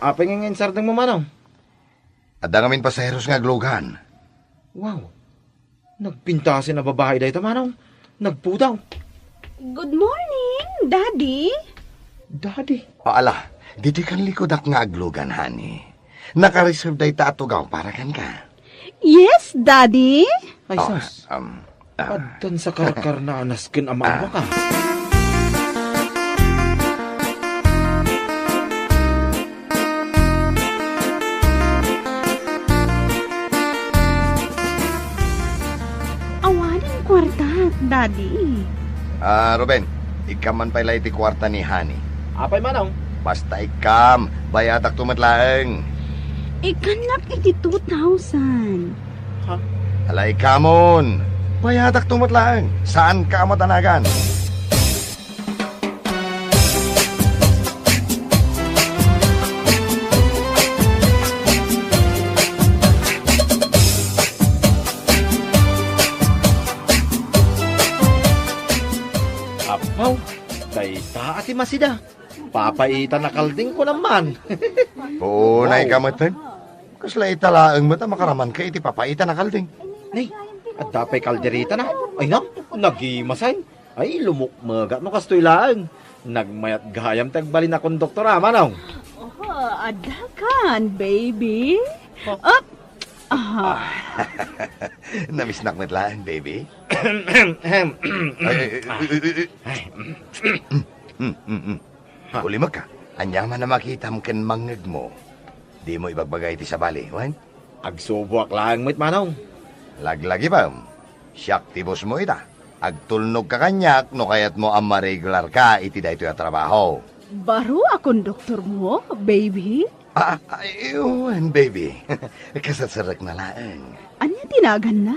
Apay nga insardengmo, manong? Adda ngamin pasaheros nga aglugan. Wow. Nagpintasen a babai dayta, manong. Nagpudaw. Good morning, Daddy. Daddy? O, ala, ditoy kan likudak nga aglugan, honey. Naka-reserve dayta a tugaw para kenka. Yes, Daddy. Ay, oh, sus. Um, ah. Addan sa karkarna a nasken a maawak, ah. Awanen kuarta, Daddy. Ah, Ruben, ikkam man pay la iti kuarta ni Honey. Apay, manong? Basta ikkam, bayadakto met laeng. Ikkannak iti two thousand. Ha? Ala, ikkamon. Bayadakto met laeng. Saanka a madanagan. Apaw, dayta a ti masida. Papaitan a kalding, kunam man. Puonay ka metten. Kasla ita laeng met a makaramanka iti papaitan a kalding. Nay, adda pay kalderetana. Ay na, nagimasen. Ay, lumukmegat no kastoy laeng. Nagmayat gayam ti agbalin a konduktor, a, manong. Oh, adda kan, baby. Oh. Up. Ah. Namisnak met laeng, baby. Ay, ay, ay, ay, ay. Ay. Mm, mm, mm. Ha? Ulimekka, ania man a makitam ken mangngegmo? Dimo ibagbaga iti sabali, wen? Agsuboak laeng met, manong. Laglagipem. Siak ti bossmo ita. Agtulnogka kaniak no kayatmo a maregularka iti daytoy a trabaho. Baro a konduktormo, baby? Ah, ah, wen, baby. Kasatserrekna laeng. Ania ti naganna?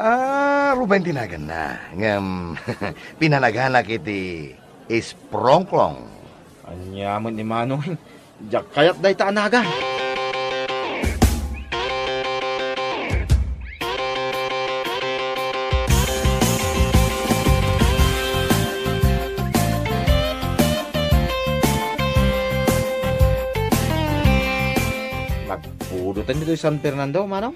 Ah, Ruben ti naganna. Ngem, pinanaganak iti Sprongklong. Ania met ni Manong? Diak kayat dayta a nagan. Nagpudotan ditoy San Fernando, manong?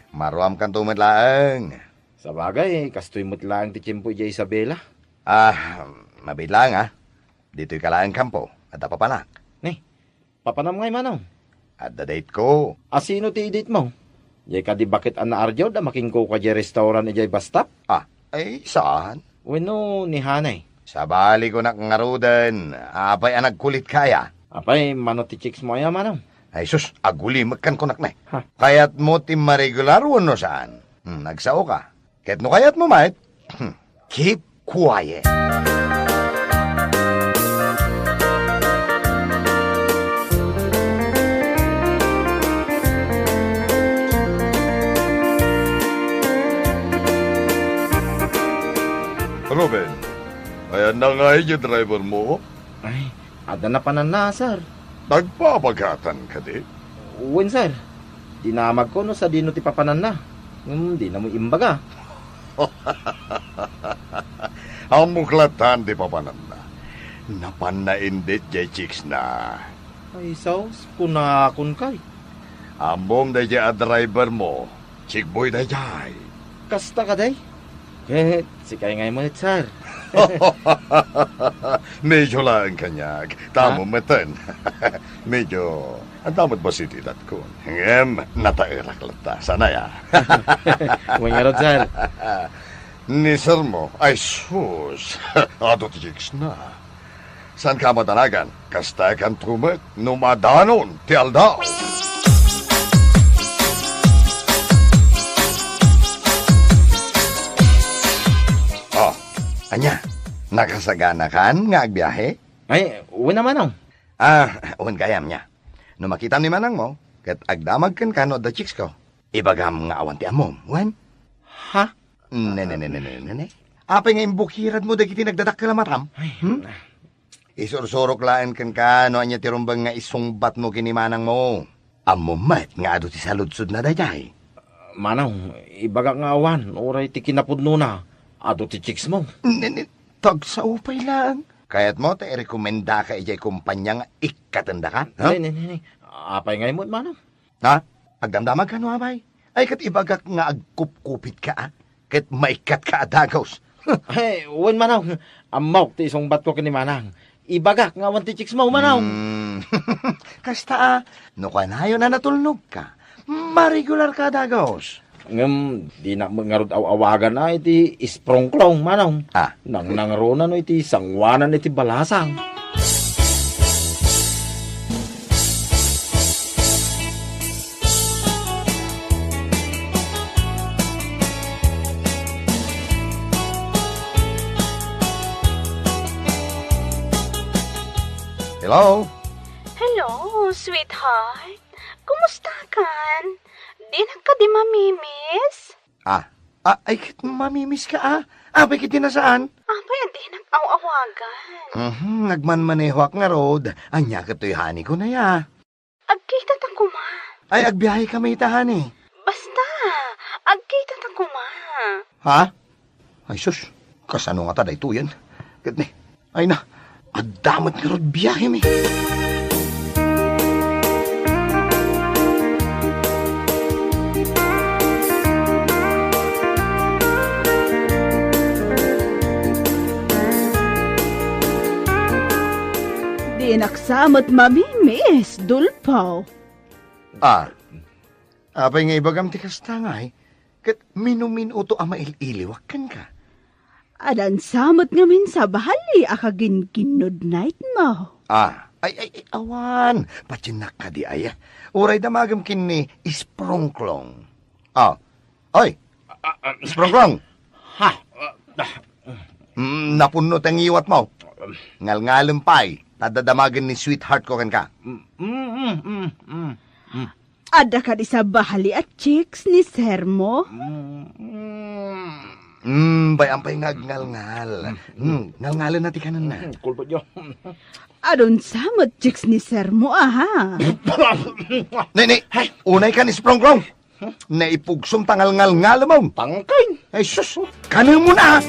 Maruamkanto met laeng. Sabagay, kastoy met laeng ti tiempo idiay Isabela. Ah, mabiit laeng, ah. Ditoy ka laeng kampo, adda papanak. Ni, papanam ngay, manong? Adda date ko. A, sino ti date mo? Diay kadi baket a naardiawda makinkuka diay restaurant idiay bus stop? Ah, ay, saan? Wenno ni Hanay? Sabali ko nak ngaruden, apay a nagkulit kaya? Apay, mano ti chicks mo aya, manong? Ay sus, agulimekkan kunak ne. Ha? Kayat mo ti maregular wenno saan? Hmm, nagsao ka. Ket no kayatmo met, keep quiet. Ruben, ayanna ngay diay driver mo? Ay, adda napananna, sir. Nagpabagatan kadi? Wen, sir. Dinamagko no sadino ti papananna. Ngem dina met imbaga. Ammok latta ti papananna. Napanna indit diay chicks na. Ay, sus, kunakon kay. Ammom daydiay a driver mo, chickboy daydiay. Kasta kadi? Ket sikay ngay met, sir. Medyo laeng kaniak, ta ammom metten. Medyo adda met bassit ti edatkon. Ngem nataerak latta. Saan aya? Wen ngarud, sir. Ni sir mo, ay sus, adu ti chicks na. Saanka a madanagan, kastakanto met no madanon ti aldaw. Ah, ania? Nakasaganakan nga agbiahe? Ay, wen a, manong. Ah, wen gayam nia. No makitam ni manangmo, ket agdamag kenka no adda chicksko, ibagam nga awan ti ammom, wen? Ha? Ne, ne, ne, ne, ne, ne, ne. Apay nga imbukiradmo dagiti nagdadakkel a matam? Ay, hmm? Isursurok laeng kenka no ania ti rumbeng nga isungbatmo ken ni manangmo. Ammom met nga adu ti saludsodna daydiay. Manong, ibagak nga awan, uray ti kinapudnona, adu ti chicksmo. Ne, ne, tagsao pay laeng. Kayatmo ta irekomendaka idiay kompania nga ikkatendaka? Ha? Ne, ne, ne, ne. Apay ngay met, manong? Ha? Agdamdamagka no apay? Ay, ket ibagak nga agkupkupitka, a? Ket maikkatka a dagus. Ay, wen, manong. Ammok ti isungbatko ken ni manang. Ibagak nga awan ti chicksmo, manong. Hmm. Kasta, a, no kanayon a natulnogka, maregularka a dagus. Ngem, dinak met ngarud aw-awagan a iti isprongklong, manong. Ah. Nangnangruna no iti sanguanan iti balasang. Hello? Hello, sweetheart. Kumustakan? Dinak kadi mamiss? Ah, ah, ay ket mamimiska, a. Apay ket dinak saan? Apay a dinak aw-awagan? Mhm, nagmanmanehoak ngarud. Ania ket toy honey ko nay, a? Agkitata koma. Ay, agbiaheka met ita, honey. Basta, agkitata koma. Ha? Ay sus, kasano ngata daytoyen? Ket ni, ay na, adda met ngarud biahemi. Dinak sa met mamimiss, Dulpo. Ah, apay nga ibagam ti kasta ngay? Ket mino-minoto a mail-iliwak kenka? Addan sa met ngamin sabali a kaginginnod nightmo. Ah, ay, ay, ay, awan. Patiennak kadi aya. Uray damagem ken ni Isprongklong. Ah, oy, ah, ah, Isprongklong! Ha? Ah, ah. Mm, napunno ti ngiwatmo. Ngalngalem pay, ta adda damagen ni sweetheart ko kenka. Mm, mm, mm, mm, mm. Adda kadi sabali a chicks ni sermo? Mm. Mm, bay-am pay nga agngalngal. Mm, ngalngalenna ti kanenna. Mm, kulpotyo. Adun sa met chicks ni sermo, aha. Nay, nay, unay ka ni Sprongklong. Naipugsom ta ngalngalngalemon. Tangkay. Ay, sus. Kanemon a.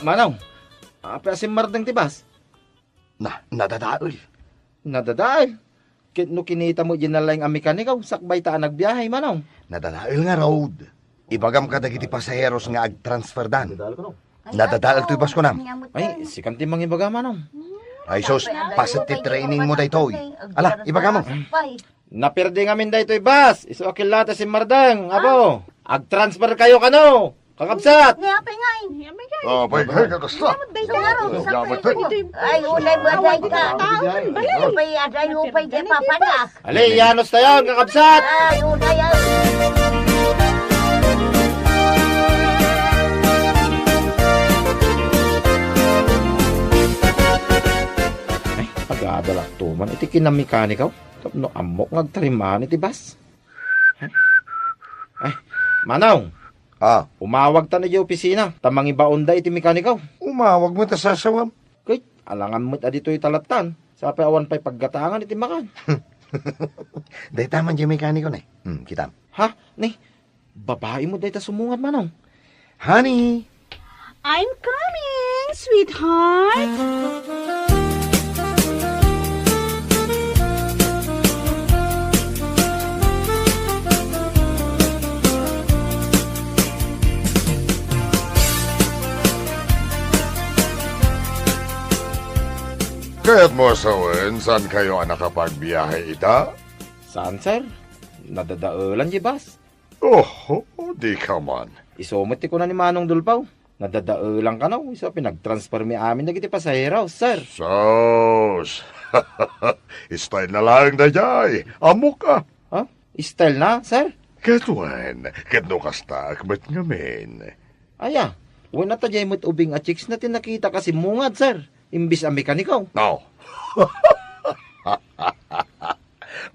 Manong, apay a simmardeng ti bus? Na, nadadael. Nadadael? Ket no kinita met diay nalaing a mekaniko, sakbay ta a nagbiahe, manong. Nadadael ngarud. Ibagam kadagiti pasaheros nga agtransferdan. Nadadael toy bus, kunam. Ay, sikan ti mangibaga, manong. Ay sus, paset ti training mo daytoy. Ala, ibaga mo. Napirdi ngamin daytoy bus. Isu a killa ta simmardeng, apo. Agtransfer kayo kano? Kakabsat! Ni apay ngay. Ni apay ngay. Ah, pay, pay, kakasta. Dayta, dayta. Ay, ulay mo, dayta. Awan taon, balik. Pay, aday mo, pay, di papanak. Ali, yanos tayon, kakabsat! Ay, ulay, ay. Ay, agadalak tuman iti kinamekanikaw. Tapno ammok nga agtarimaan iti bus. Ay, Manong! Ah. Umawagtan idiay opisina, ta mangibaonda iti mekaniko. Umawag met a sasawam. Ket, alangan met a ditoy talattan. Sapay awan pay paggatangan iti makan. Dayta man diay mekaniko, ne. Hmm, kitam. Ha? Ne? Babai met dayta sumungad, Manong. Honey! I'm coming, sweetheart! Kayatmo a sawen, saan kayo a nakapagbiyahe ita? Saan, sir? Nadadaelan diay bus. Oho, di ka man. Isu met ti kuna ni Manong Dulpaw. Nadadaelan kano, isu a pinagtransfermi amin dagiti pasahero, sir. Sus! Style na laeng daydiay. Ammok a. Ha? Style na, sir? Ket wen, ket no kasta, met ngamin. Aya, wen, ata diay met ubing a chicks na ti nakitak a simmungad, sir. Imbis a mekaniko. No.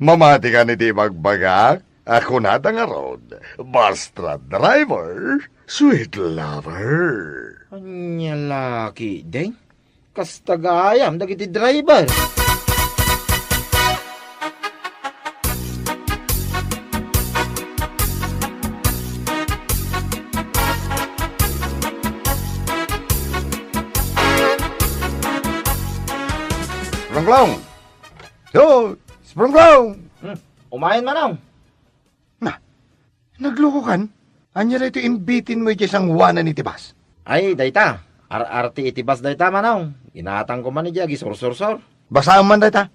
Mamati ka iti ibagbagak? A kunada ngarud, basta driver, sweet lover. Ania la ketdin? Kasta gayam dagiti driver. Rongglong! Yo, Sprunglong! Hmm, umayen, Manong. Na, naglukokan? Ania daytoy imbitinmo idiay sanguanan iti bus? Ay, dayta. Ar-arte iti bus dayta, Manong. Ginatangko man idiay agisursursor. Basaem man dayta.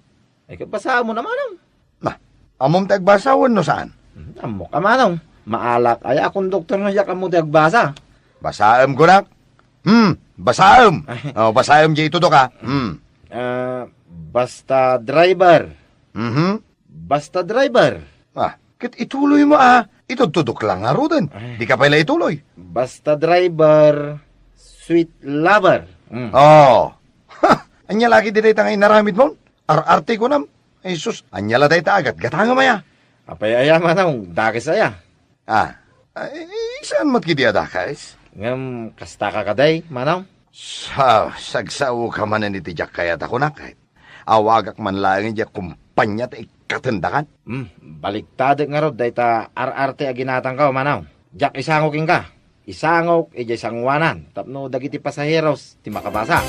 Ay, ket basaem man, Manong. Na, ammom ti agbasa wenno saan? Hmm, ammok a, Manong. Maalak aya a konduktor no diak ammo ti agbasa. Basaem kunak. Hmm, basaem. Ay. Oh, basaem diay itudok, a. Hmm. Ah, basta driver. Mhm. Basta driver. Ah, ket ituloymo, a. Itudtudok la ngaruden. Ay. Dika pay la ituloy. Basta driver, sweet lover. Mm. Oh. Ha! Ania la ketdi dayta nga inaramidmon? Ar-arte kunam. Ay, sus, ania la dayta a gatgatangem aya? Apay aya, Manong, dakes aya? Ah, ay, saan met ketdi a dakes? Ngem, kasta ka kadi, Manong? Sa-, sagsaoka manen iti diak kayat a kunak, eh. Awagak man laeng idiay kompania ta ikkatendakan. Hmm, baliktadek ngarud dayta ar-arte a ginatangko, Manong. Diak isango kenka. Isangok idiay sanguanan tapno dagiti pasaheros ti makabasa.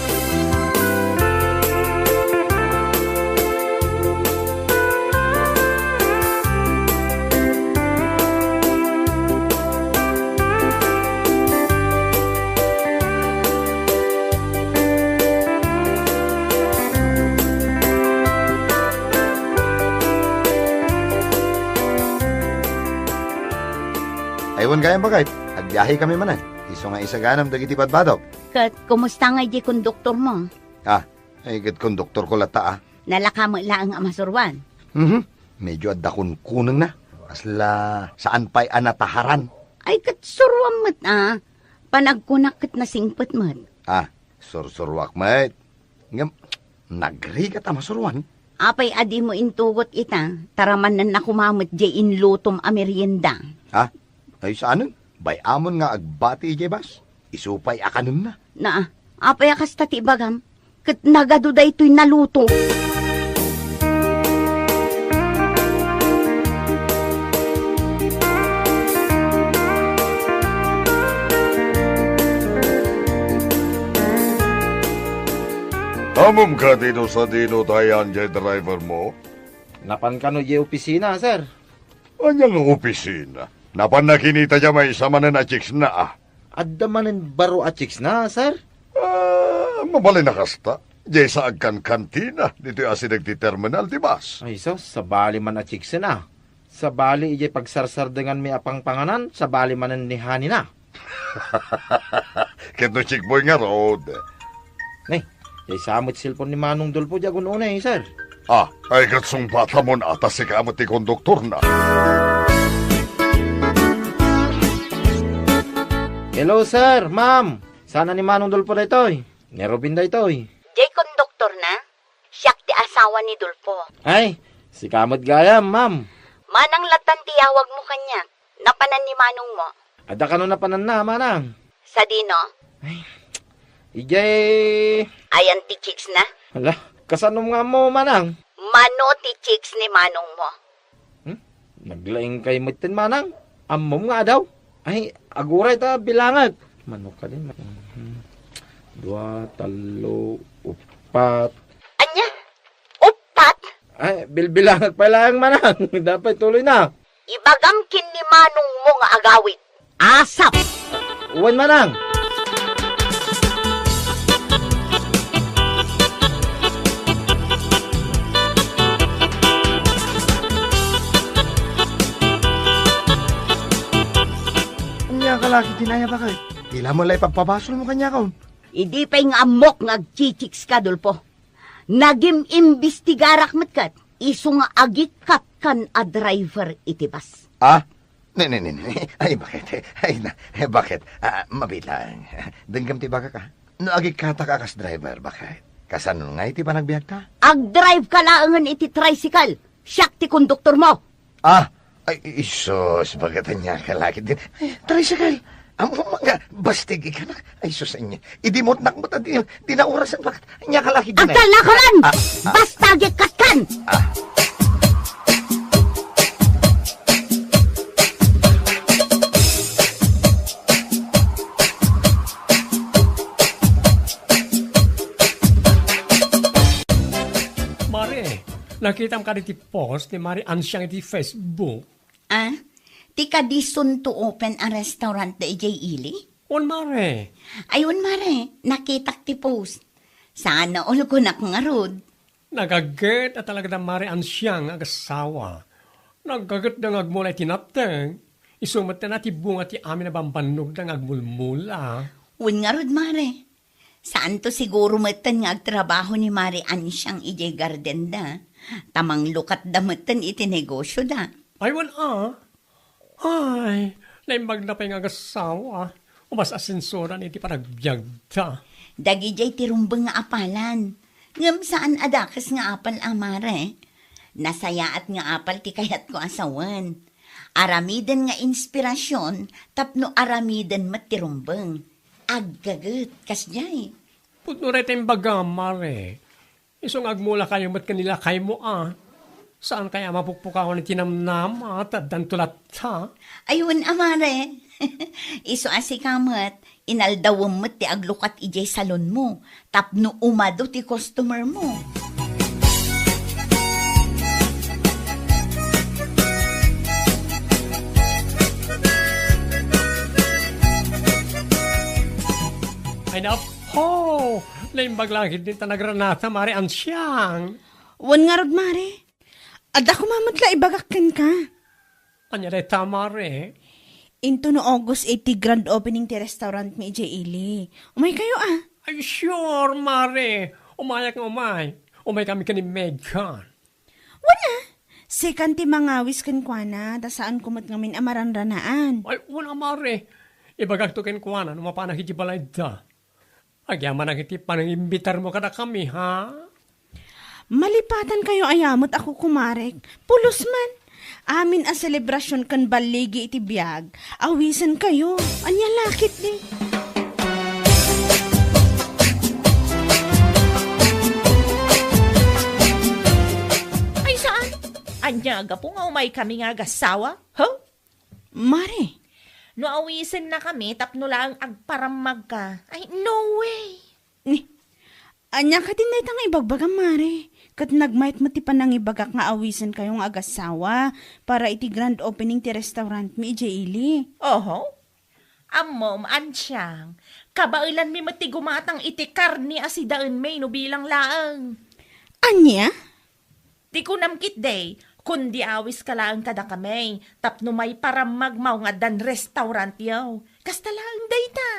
Ay, wen gayam, baket. Agbiahekami manen. Isu nga isaganam dagiti badbadok. Ket kumusta ngay diay konduktormo? Ah, ay, ket konduktorko latta, a. Nalaka met laeng a masuruan. Mhm. Medyo adda kunkunengna. Kasla saan pay a nataharan. Ay, ket suruam met, a. Panagkunak ket nasingpet met. Ah, sursuruak met. Ngem, nagrigat a masuruan. Apay a dimo intugot ita, ta ramannaka koma met diay inlutom a merienda. Ha? Ay, saanen? Bay-amon nga agbati idiay bus. Isu pay a kanenna. Na, apay a kasta ti ibagam? Ket nagadu daytoy naluto. Ammom kadi no sadino ti ayan diay drivermo? Napan kano diay opisina, sir. Ania nga opisina? Napanna kinita diay maysa manen a chicksna, a. Adda manen baro a chicksna, sir? Ah, mabalin a kasta. Diay sa agkankantina, ditoy asideg ti terminal ti bus. Ay, sus, sabali man a chicksna. Sabali idiay pagsarsardenganmi a pangpanganan, sabali manen ni Hanina. Ket no Chickboy ngarud? Nay, diay sa met cellphone ni Manong Dolpo diay agun-unay, sir. Ah, ay, ket sungbatamon a ta sika met ti konduktorna. Hello, sir, ma'am. Saan ni Manong Dolpo daytoy? Ni Robin daytoy. Diay konduktorna? Siak ti asawa ni Dolpo. Ay, sika met gayam, ma'am. Manang lattan ti yawagmo kaniak. Napanan ni manongmo. Adda kano napananna, manang? Sadino? Ay, idiay. Ayan ti chicksna? Hala, kasanom nga ammo, manang? Mano ti chicks ni manongmo? Hmm? Naglaing kay metten, manang? Ammom nga adaw? Ay, aguray ta bilangek. Mano kadi? Hmm. Dua, tallo, upat. Ania? Upat? Ay, bilbilangek pay laeng, manang. Dapat tuloy na. Ibagam ken ni manongmo nga agawid. Asap! Wen, manang. Ania ka laki dinaya, baket? Dila mo la ipagpabasolmo kaniak, oh. Idi pay nga ammok nga agchichicks ka, Dolpo. Nagim-imbestigarak met ket isu nga agikkat kan a driver iti bus. Ah? Ne, ne, ne, ne. Ay, baket? Ay, na, baket? Ah, mabilang. Denggem ti bagak, ah. No agikkatak a kas driver, baket? Kasano nga iti panagbiagta? Agdrive ka laengen iti tricycle. Siak ti konduktormo. Ah, ay, isus, baket ania ka laki din. Ay, tricycle. Ammom nga, bastig ikanak. Ay, sus, ania. Idi mutnak mo ta di, di naurasan, baket ania ka laki din, eh. Agtalna ka man! Ah, ah. Basta agikkatkan! Ah. Mare, nakitam kadi ti post ni Mare Ansiang iti Facebook? Ah? Ti kadisunto open a restaurant da idiay ili? Wen, Mare. Ay, wen, Mare. Nakitak ti post. Saan a ulgonak ngarud. Nagaget a talaga da Mare Ansiang nga agassawa. Nagaget da nga agmula iti napteng. Isu met ti bunga ti amin a bambannogda nga agmulmula. Wen ngarud, Mare. Saanto siguro metten nga agtrabaho ni Mare Ansiang idiay gardenda, ta manglukatda metten iti negosioda. Ay, wen a. Ay, naimbagda pay nga agassawa. Umas asensoran iti panagbiagda. Dagidiay ti rumbeng nga apalan. Ngem saan a dakes nga apal a, Mare. Nasayaat nga apal ti kayatko a sawen. Aramiden nga inspirasion tapno aramiden met ti rumbeng. Aggaget, kasdiay. Pudno dayta imbagam, Mare. Isu nga agmulakayo met ken ni lakaymo a. Saan kaya a mapukpukawan iti namnama, ta addanto latta? Ay, wen a, Mare. Isu a sika met, inaldawem met ti aglukat idiay salonmo, tapno umadu ti customermo. Ay, napo! Naimbag la ketdi ta nagranata, Mare Ansiang. Wen ngarud, Mare. Adda koma met la ibagak kenka. Ania dayta, Mare? Into no August eight ti grand opening ti restaurantmi idiay ili. Umaykayo a. Ay, sure, Mare. Umayak nga umay. Umaykami ken ni Megan. Wen a. Sikan ti mangawis kenkuana, ta saanko met ngamin a maranranaan. Ay, wen a, Mare. Ibagakto kenkuana no mapanak iti balayda. Agyamanak iti panangimbitarmo kadakami, ha? Malipatankayo aya met a kukumarek. Pulos man. Amin a selebrasion ken balligi iti biag, awisenkayo. Ania la ketdi? Ay, saan? Ania, gapu nga umaykami nga agassawa? Huh? Mare. No awisennakami tapno laeng agparammagka, ay, no way! Ni, ania kadin dayta nga ibagbagam, Mare? Ket nagmayat met ti panangibagak nga awisenkayo nga agassawa para iti grand opening ti restaurantmi idiay ili. Oho. Ammom, Ansiang, kabaelanmi met ti gumatang iti karne a sidaenmi no bilang laeng. Ania? Ti kunam ketdi, kundi awiska laeng kadakami tapno maiparammagmo nga addan restaurantyo. Kasta laeng dayta.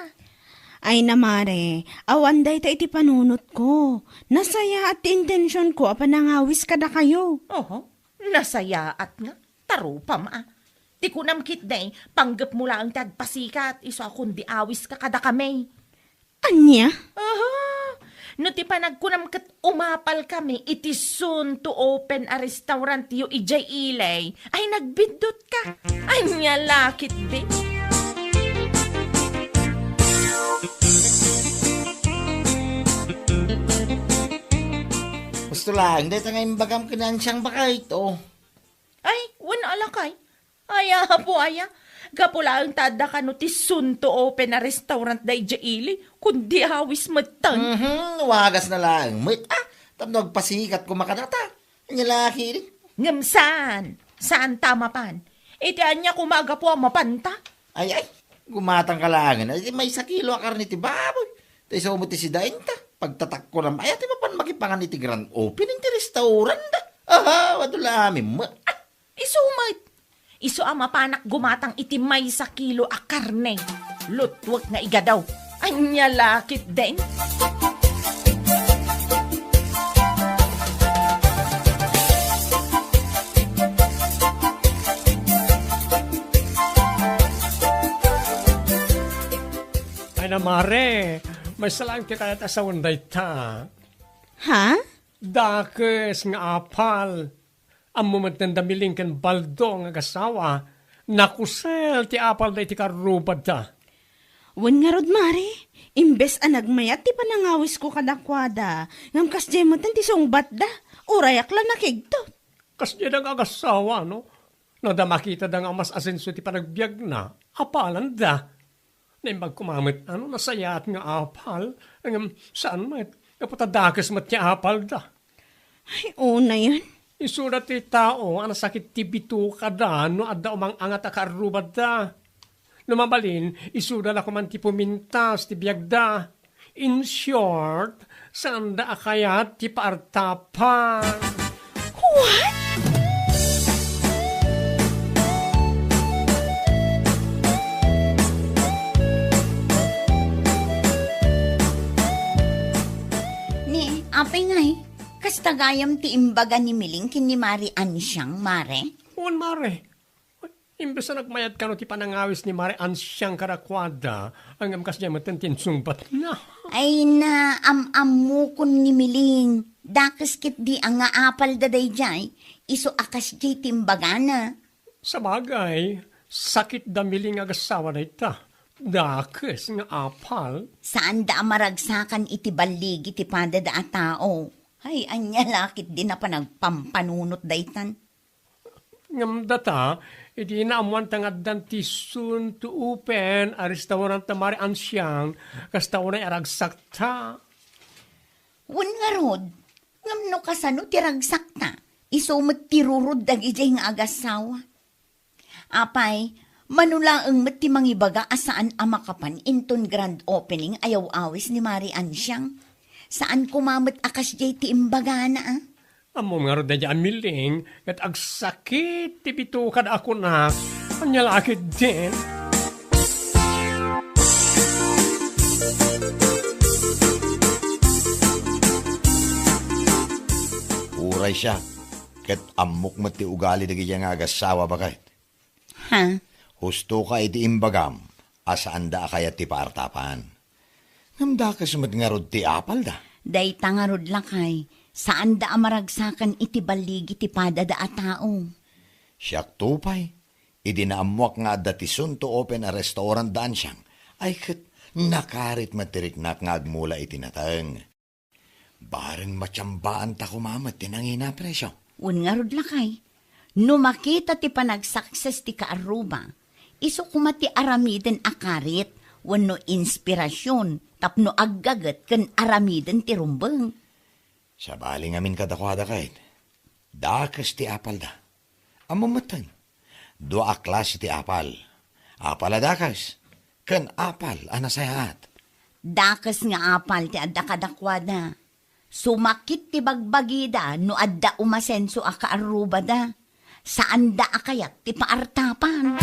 Ay na, mare, awan dayta iti panunotko. Nasayaat ti intensionko a panangawis kadakayo. Oho, nasayaat nga. Tarupam a. Ti kunam ketdi, panggepmo laeng ti agpasikat, isu a kundi awiska kadakami. Ania? Aha! No ti panagkunam ket umapalkami iti soon to open a restaurantyo idiay ili, ay nagbiddutka. Ania la ketdi? Husto laeng dayta nga imbagam ken ni Ansiang, baket, o. Ay, wen a lakay. Ay, apo aya. Gapu laeng ta adda kano ti soon to open a restaurant daydiay ili, kundi awis metten. Mhm, wagasna laeng met, a, tapno agpasikat koma kadata. Ania la ketdi? Ngem saan? Saan ta mapan? Iti ania koma a gapu a mapanta? Ay, ay, gumatangka laengen iti maysa kilo a karne ti baboy. Ta isu met ti sidainta. Pagtatakko na, ay, ati mapan makipangan iti grand opening ti restaurant da. Aha, adu la amin met. Isu met. Isu a mapanak gumatang iti maysa kilo a karne. Lutwek nga igadaw. Ania la ketdin? Ay na, mare, maysa laeng ti kayat a sawen dayta. Ha? Dakes nga apal. Ammo metten da Miling ken Baldo nga agasawa, nakusel ti apalda iti karrubadda. Wen ngarud, mare, imbes a nagmayat ti panangawisko kadakuada, ngem kasdiay metten ti sungbatda, urayak la nakigtot. Kasdiay da nga agasawa, no? No adda makitada nga mas asenso ti panagbiagna, apalanda. Naimbag koma met a no nasayaat nga apal, ngem saan met, gapu ta dakes met ti apalda. Ay, unayen. Isuda ti tao a nasakit ti bitukada no adda umang-angat a kaarrubadda. No mabalin, isuda la koman ti pumintas ti biagda. In short, saanda a kayat ti paartapan. What? Ni, apay ngay, kasta gayam ti imbaga ni Miling ken ni Mari Ansiang, mare? Wen, mare. Imbes a nagmayat kano ti panangawis ni Mari Ansiang kadakuada, ngem kasdiay metten ti insungbatna. Ay, naam-ammokon ni Miling. Dakes ketdi a nga apalda daydiay, isu a kasdiay ti imbagana. Sabagay, sakit da Miling nga agasawa dayta. Dakes nga apal. Saanda a maragsakan iti balligi ti padada a tao. Ay, ania la ketdi a panagpampanunot daytan? Ngem data, idi naammoanta nga addan ti soon to open a restaurant da Mari Ansiang, kasta unay a ragsakta. Wen ngarud, ngem no kasano ti ragsakta, isu met ti rurod dagidiay nga agasawa. Apay, mano laeng met ti mangibaga a saan a makapan inton grand opening a yaw-awis ni Mari Ansiang? Saan koma met a kasdiay ti imbagana, a? Ammom ngarud daydiay a Miling ket agsakit ti bitukada a kunak. Ania la ketdin? Uray siak, ket ammok met ti ugali dagidiay nga agasawa, baket. Ha? Hustoka iti imbagam a saanda a kayat ti paartapan. Ngem dakes met ngarud ti apalda. Dayta ngarud, lakay, saanda a maragsakan iti balligi ti padada a tao. Siakto pay, idi naammoak nga adda ti soon to open a restaurant da Ansiang, ay ket nakarit met ti riknak nga agmula iti nateng. Bareng matiambaanta koma met ti nangina a presio. Wen ngarud, lakay, no makita ti panagsakses ti kaarruba, isu koma ti aramiden a karit wenno inspirasion tapno aggaget ken aramiden ti rumbeng. Sabali ngamin kadakuada ket, dakes ti apalda. Ammom metten, dua a klase ti apal. Apal a dakes, ken apal a nasayaat. Dakes nga apal ti adda kadakuada. Sumakit ti bagbagida no adda umasenso a kaarrubada. Saanda a kayat ti paartapan.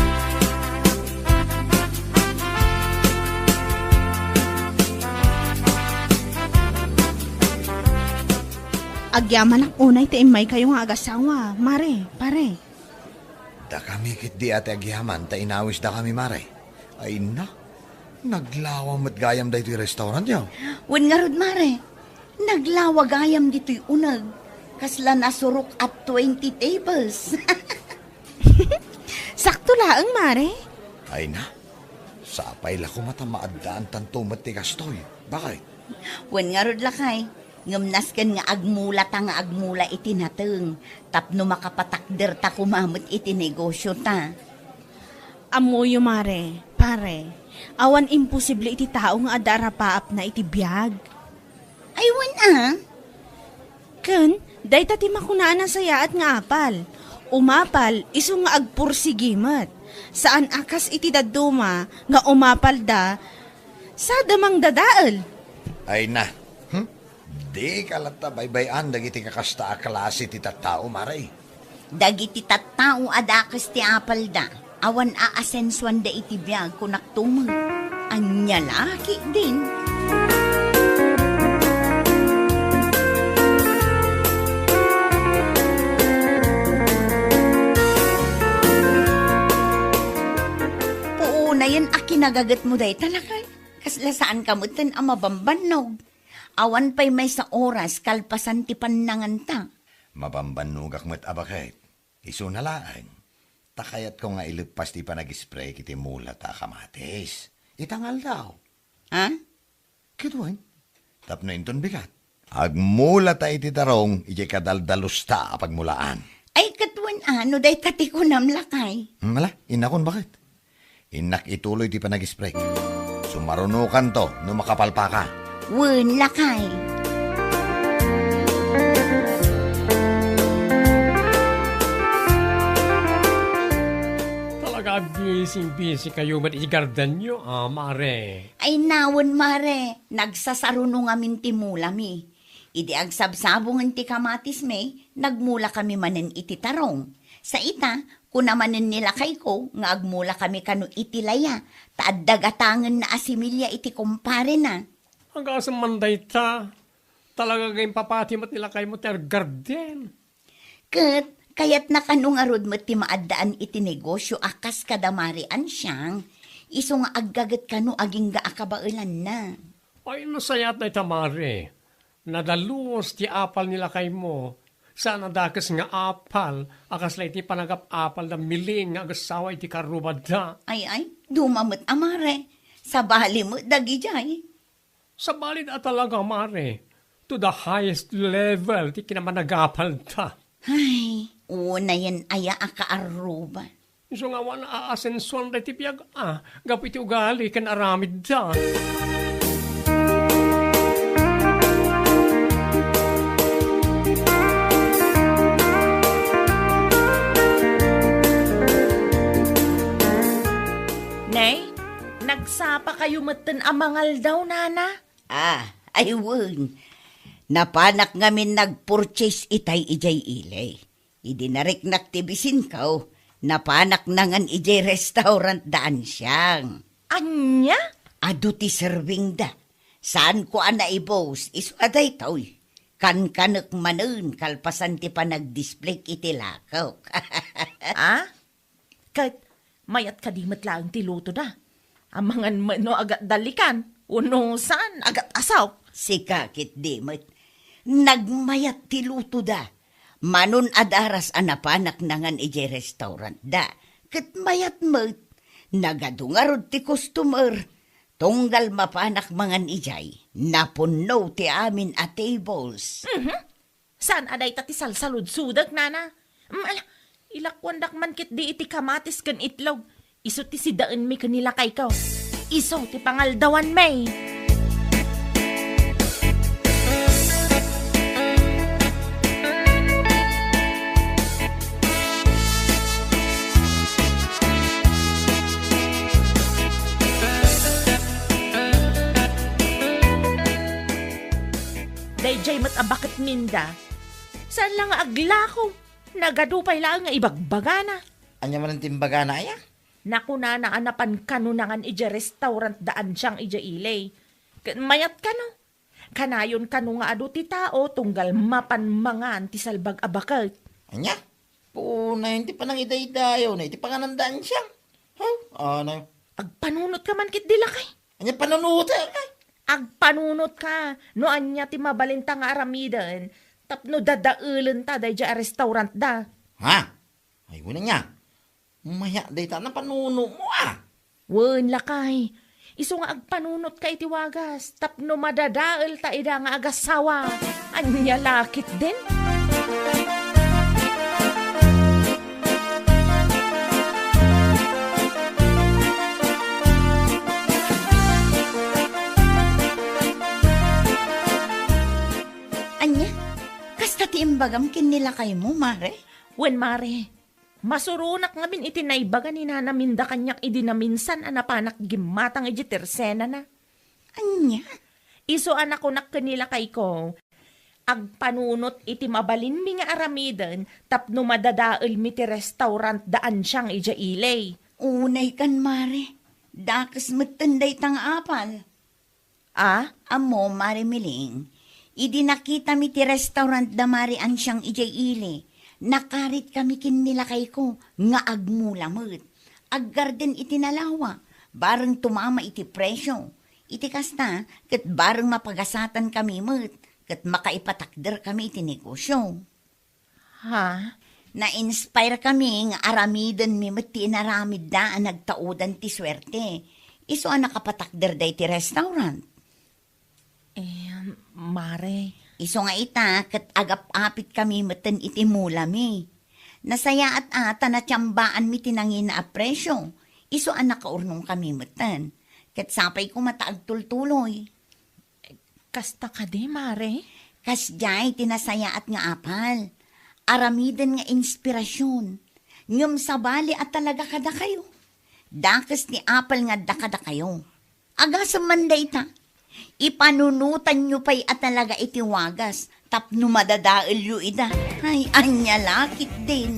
Agyamanak unay ti immaykayo nga agasawa, Mare, Pare. Dakami ketdi a ti agyaman ta inawisdakami, Mare. Ay na, naglawa met gayam daytoy restaurantyo. Wen ngarud, Mare, naglawa gayam ditoy uneg. Kasla nasurok a twenty tables. Sakto laeng, Mare. Ay na, sapay la koma ta maaddaantanto met ti kastoy. Bakit? Wen ngarud, lakay, ngem nasken nga agmulata nga agmula iti nateng tapno makapatakderta koma met iti negosiota. Ammoyo, Mare, Pare, awan imposible iti tao nga adda arapaapna iti biag. Ay, wen a. Ken, dayta ti makuna a nasayaat nga apal. Umapal, isu nga agpursigi met. Saan a kas iti dadduma nga umapalda, sada mangdadael. Ay na. Hmm? Dika latta baybay-an dagiti kakasta a klase ti tattao, Mare. Dagiti tattao a dakes ti apalda, awan a asensuanda iti biag, kunakto met. Ania la ketdin? Puonayen a kinagagetmo dayta, lakay. Kasla saanka metten a mabambannog. Awan pay maysa oras kalpasan ti pannanganta. Mabambannogak met a baket. Isuna laeng, ta kayatko nga ileppas ti panag-spray iti mulata a kamatis. Ita nga aldaw. Ha? Ket wen, tapno inton bigat, agmulata iti tarong idiay kadaldalusta a pagmulaan. Ay, ket wen a, no dayta ti kunam, lakay. Hmm, ala, innakon, baket. Innak ituloy ti panag-spray. Sumarunokanto no makapalpaka. Wen, lakay. Talaga, busy-busy kayo met iti gardenyo, a, Mare. Ay, nawen, Mare. Nagsasaruno ngamin ti mulami. Idi agsabsabongen ti kamatismi, nagmulakami manen iti tarong. Sa ita, kuna manen ni lakayko nga agmulakami kano iti laya, ta adda gatangenna a similia iti kumparena. Agasem man dayta, talaga nga impapati met ni lakaymo ti garden. Ket kayatna kano ngarud met ti maaddaan iti negosio a kas kada Mare Ansiang, isu nga aggaget kano agingga a kabaelanna. Ay, nasayaat dayta, Mare. Nadalus ti apal ni lakaymo. Saan a dakes nga apal a kasla iti panagap-apal da Miling nga agassawa iti karrubadda. Ay, ay, duma met a, Mare. Sabali met dagidiay. Sabali a talaga, Mare. To the highest level ti kinamanagapalda. Ay, unayen aya a kaarruba. Isu nga awan a asensuan daytoy biag a, gapu iti ugali ken aramidda. Nay, nagsapa kayo metten a mangaldaw, nana? Ah, ay wen. Napanak ngamin nagpurchase itay idiay ili. Idi nariknak ti bisinko, napanak nangan idiay restaurant da Ansiang. Ania? Adu ti serving da. Saanko a naibus, isu a daytoy. Kankanek manen kalpasan ti panagdisplayk iti lakok. Ah? Ket mayat kadi met laeng ti lutoda? Amangan met no agatdalikan, wenno saan agat-asawk? Sika ketdi met. Nagmayat ti lutoda. Manon a daras a napanak nangan idiay restaurantda. Ket mayat met. Nagadu ngarud ti customer. Tunggal mapanak mangan idiay, napunno ti amin a tables. Mhm. Saan a dayta ti salsaludsodek, nana? Mm, ala, ilakuandak man ketdi iti kamatis ken itlog. Isu ti sidaenmi ken ni lakayko. Isu ti pangaldawanmi. Daydiay met a baket Minda. Saan la nga aglako? Nagadu pay laeng nga ibagbagana. Ania manen ti imbagana, aya? Nakunana a napan kano nangan idiay restaurant da Ansiang idiay ili. Ket mayat kano. Kanayon kano nga adu ti tao tunggal mapan mangan ti salbag a baket. Ania? Punayen ti panangidaydayawna iti pangananda ansiang. Huh? Anayo? Agpanunotka man ketdi, lakay. Ania panunotek? Agpanunotka no ania ti mabalinta nga aramiden tapno dadaelenta daydiay a restaurantda. Ha? Ay, wen ania? Maya dayta napanunomo, a. Wen, lakay. Isu nga agpanunotka iti wagas tapno madadaelta ida nga agassawa. Ania la ketdin? Ania? Kasta ti imbagam ken ni lakaymo, mare? Wen, mare. Masuronak ngamin iti naibaga ni Nana Minda kaniak idi naminsan a napanak gimmatang idiay tersenana. Ania? Isu a nakunak ken ni lakayko, agpanunot iti mabalinmi nga aramiden tapno madadaelmi ti restaurantda ansiang idiay ili. Unaykan, mare. Dakes metten dayta nga apal. A? Ammo, Mare Miling, idi nakitami ti restaurantda Mare Ansiang idiay ili, nakaritkami ken ni lakayko nga agmula met. Aggarden iti nalawa, bareng tumama iti presio. Iti kasta, ket bareng mapagasatankami met, ket makaipatakderkami iti negosio. Ha? Na-inspire kami nga aramidenmi met ti inaramidda a nagtaudan ti suerte. Isu a nakapatakder daytoy restaurant. Eh, mare. Isu nga ita, ket agap-apit kami metten iti mulami. Nasayaat a ta natiambaanmi ti nangina a presio. Isu a nakaurnong kami metten. Ket sapay koma ta agtultuloy. Kasta kadi, mare? Kasdiay ti nasayaat nga apal. Aramiden nga inspirasion. Ngem sabali a talaga kadakayo. Dakes ti apal nga adda kadakayo. Agasem man dayta. Ipanunotanyo pay a talaga iti wagas tapno madadaelyo ida. Ay, ania la ketdin.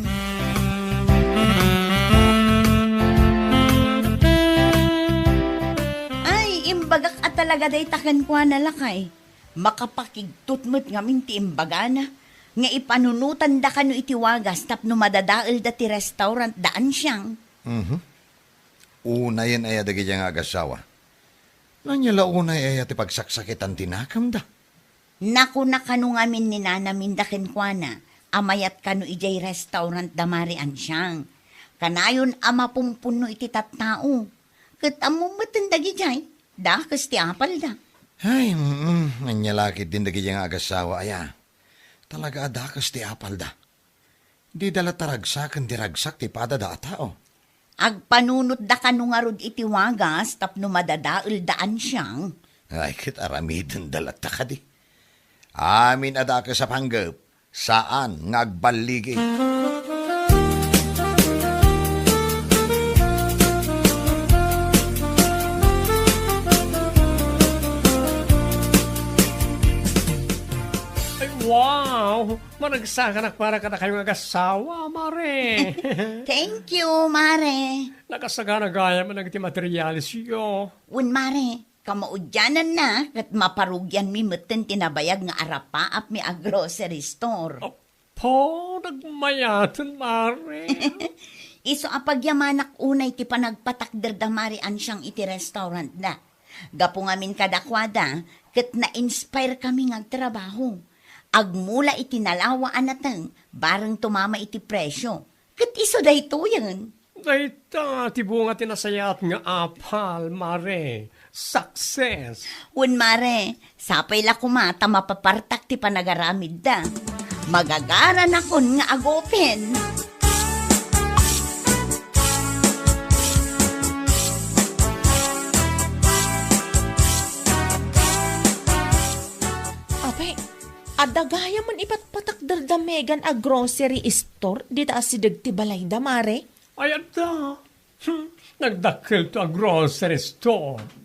Ay, imbagak a talaga dayta kenkuana, lakay. Makapakigtot met ngamin ti imbagana nga ipanunotanda kano iti wagas tapno madadaelda ti restaurantda Ansiang. Mhm. Unayen aya dagidiay nga agassawa? Ania la unay aya ti pagsaksakitan ti nakemda? Nakuna kano ngamin ni Nana Minda kenkuana a mayat kano idiay restaurantda Mare Ansiang. Kanayon a mapumpunno iti tattao. Ket ammom metten dagidiay, dakes ti apalda. Ay, mm, ania la ketdin dagidiay nga agassawa aya? Talaga a dakes ti apalda. Dida la taragsaken ti ragsak ti padada a tao. Agpanunotda kano ngarud iti wagas tapno madadaelda Ansiang. Ay, ket aramidenda latta kadi. Amin a dakes a panggep, saan nga agballigi. Ay, wow! Managsakanak para kadakayo nga agassawa, mare. Thank you, mare. Nakasagana gayam dagiti materialesyo. Wen, mare, kamaudiananna ket maparugianmi metten ti nabayag nga arapaapmi a grocery store. Apo, nagmayaten, mare. Isu a pagyamanak unay ti panagpatakderda Mare Ansiang iti restaurantda. Gapu ngamin kadakuada, ket na-inspire kami nga agtrabaho. Agmula iti nalawa a nateng, bareng tumama iti presyo. Ket isu daytoyen. Dayta ti bunga ti nasayaat nga apal, mare. Success! Wen, mare, sapay la koma ta mapapartak ti panagaramidda. Magagaranakon nga agupen. Apay, adda gayam man ipatpatakderda Megan a grocery store dita asideg ti balayda, mare? Ay, adda. Hmm, nagdakkelto a grocery store.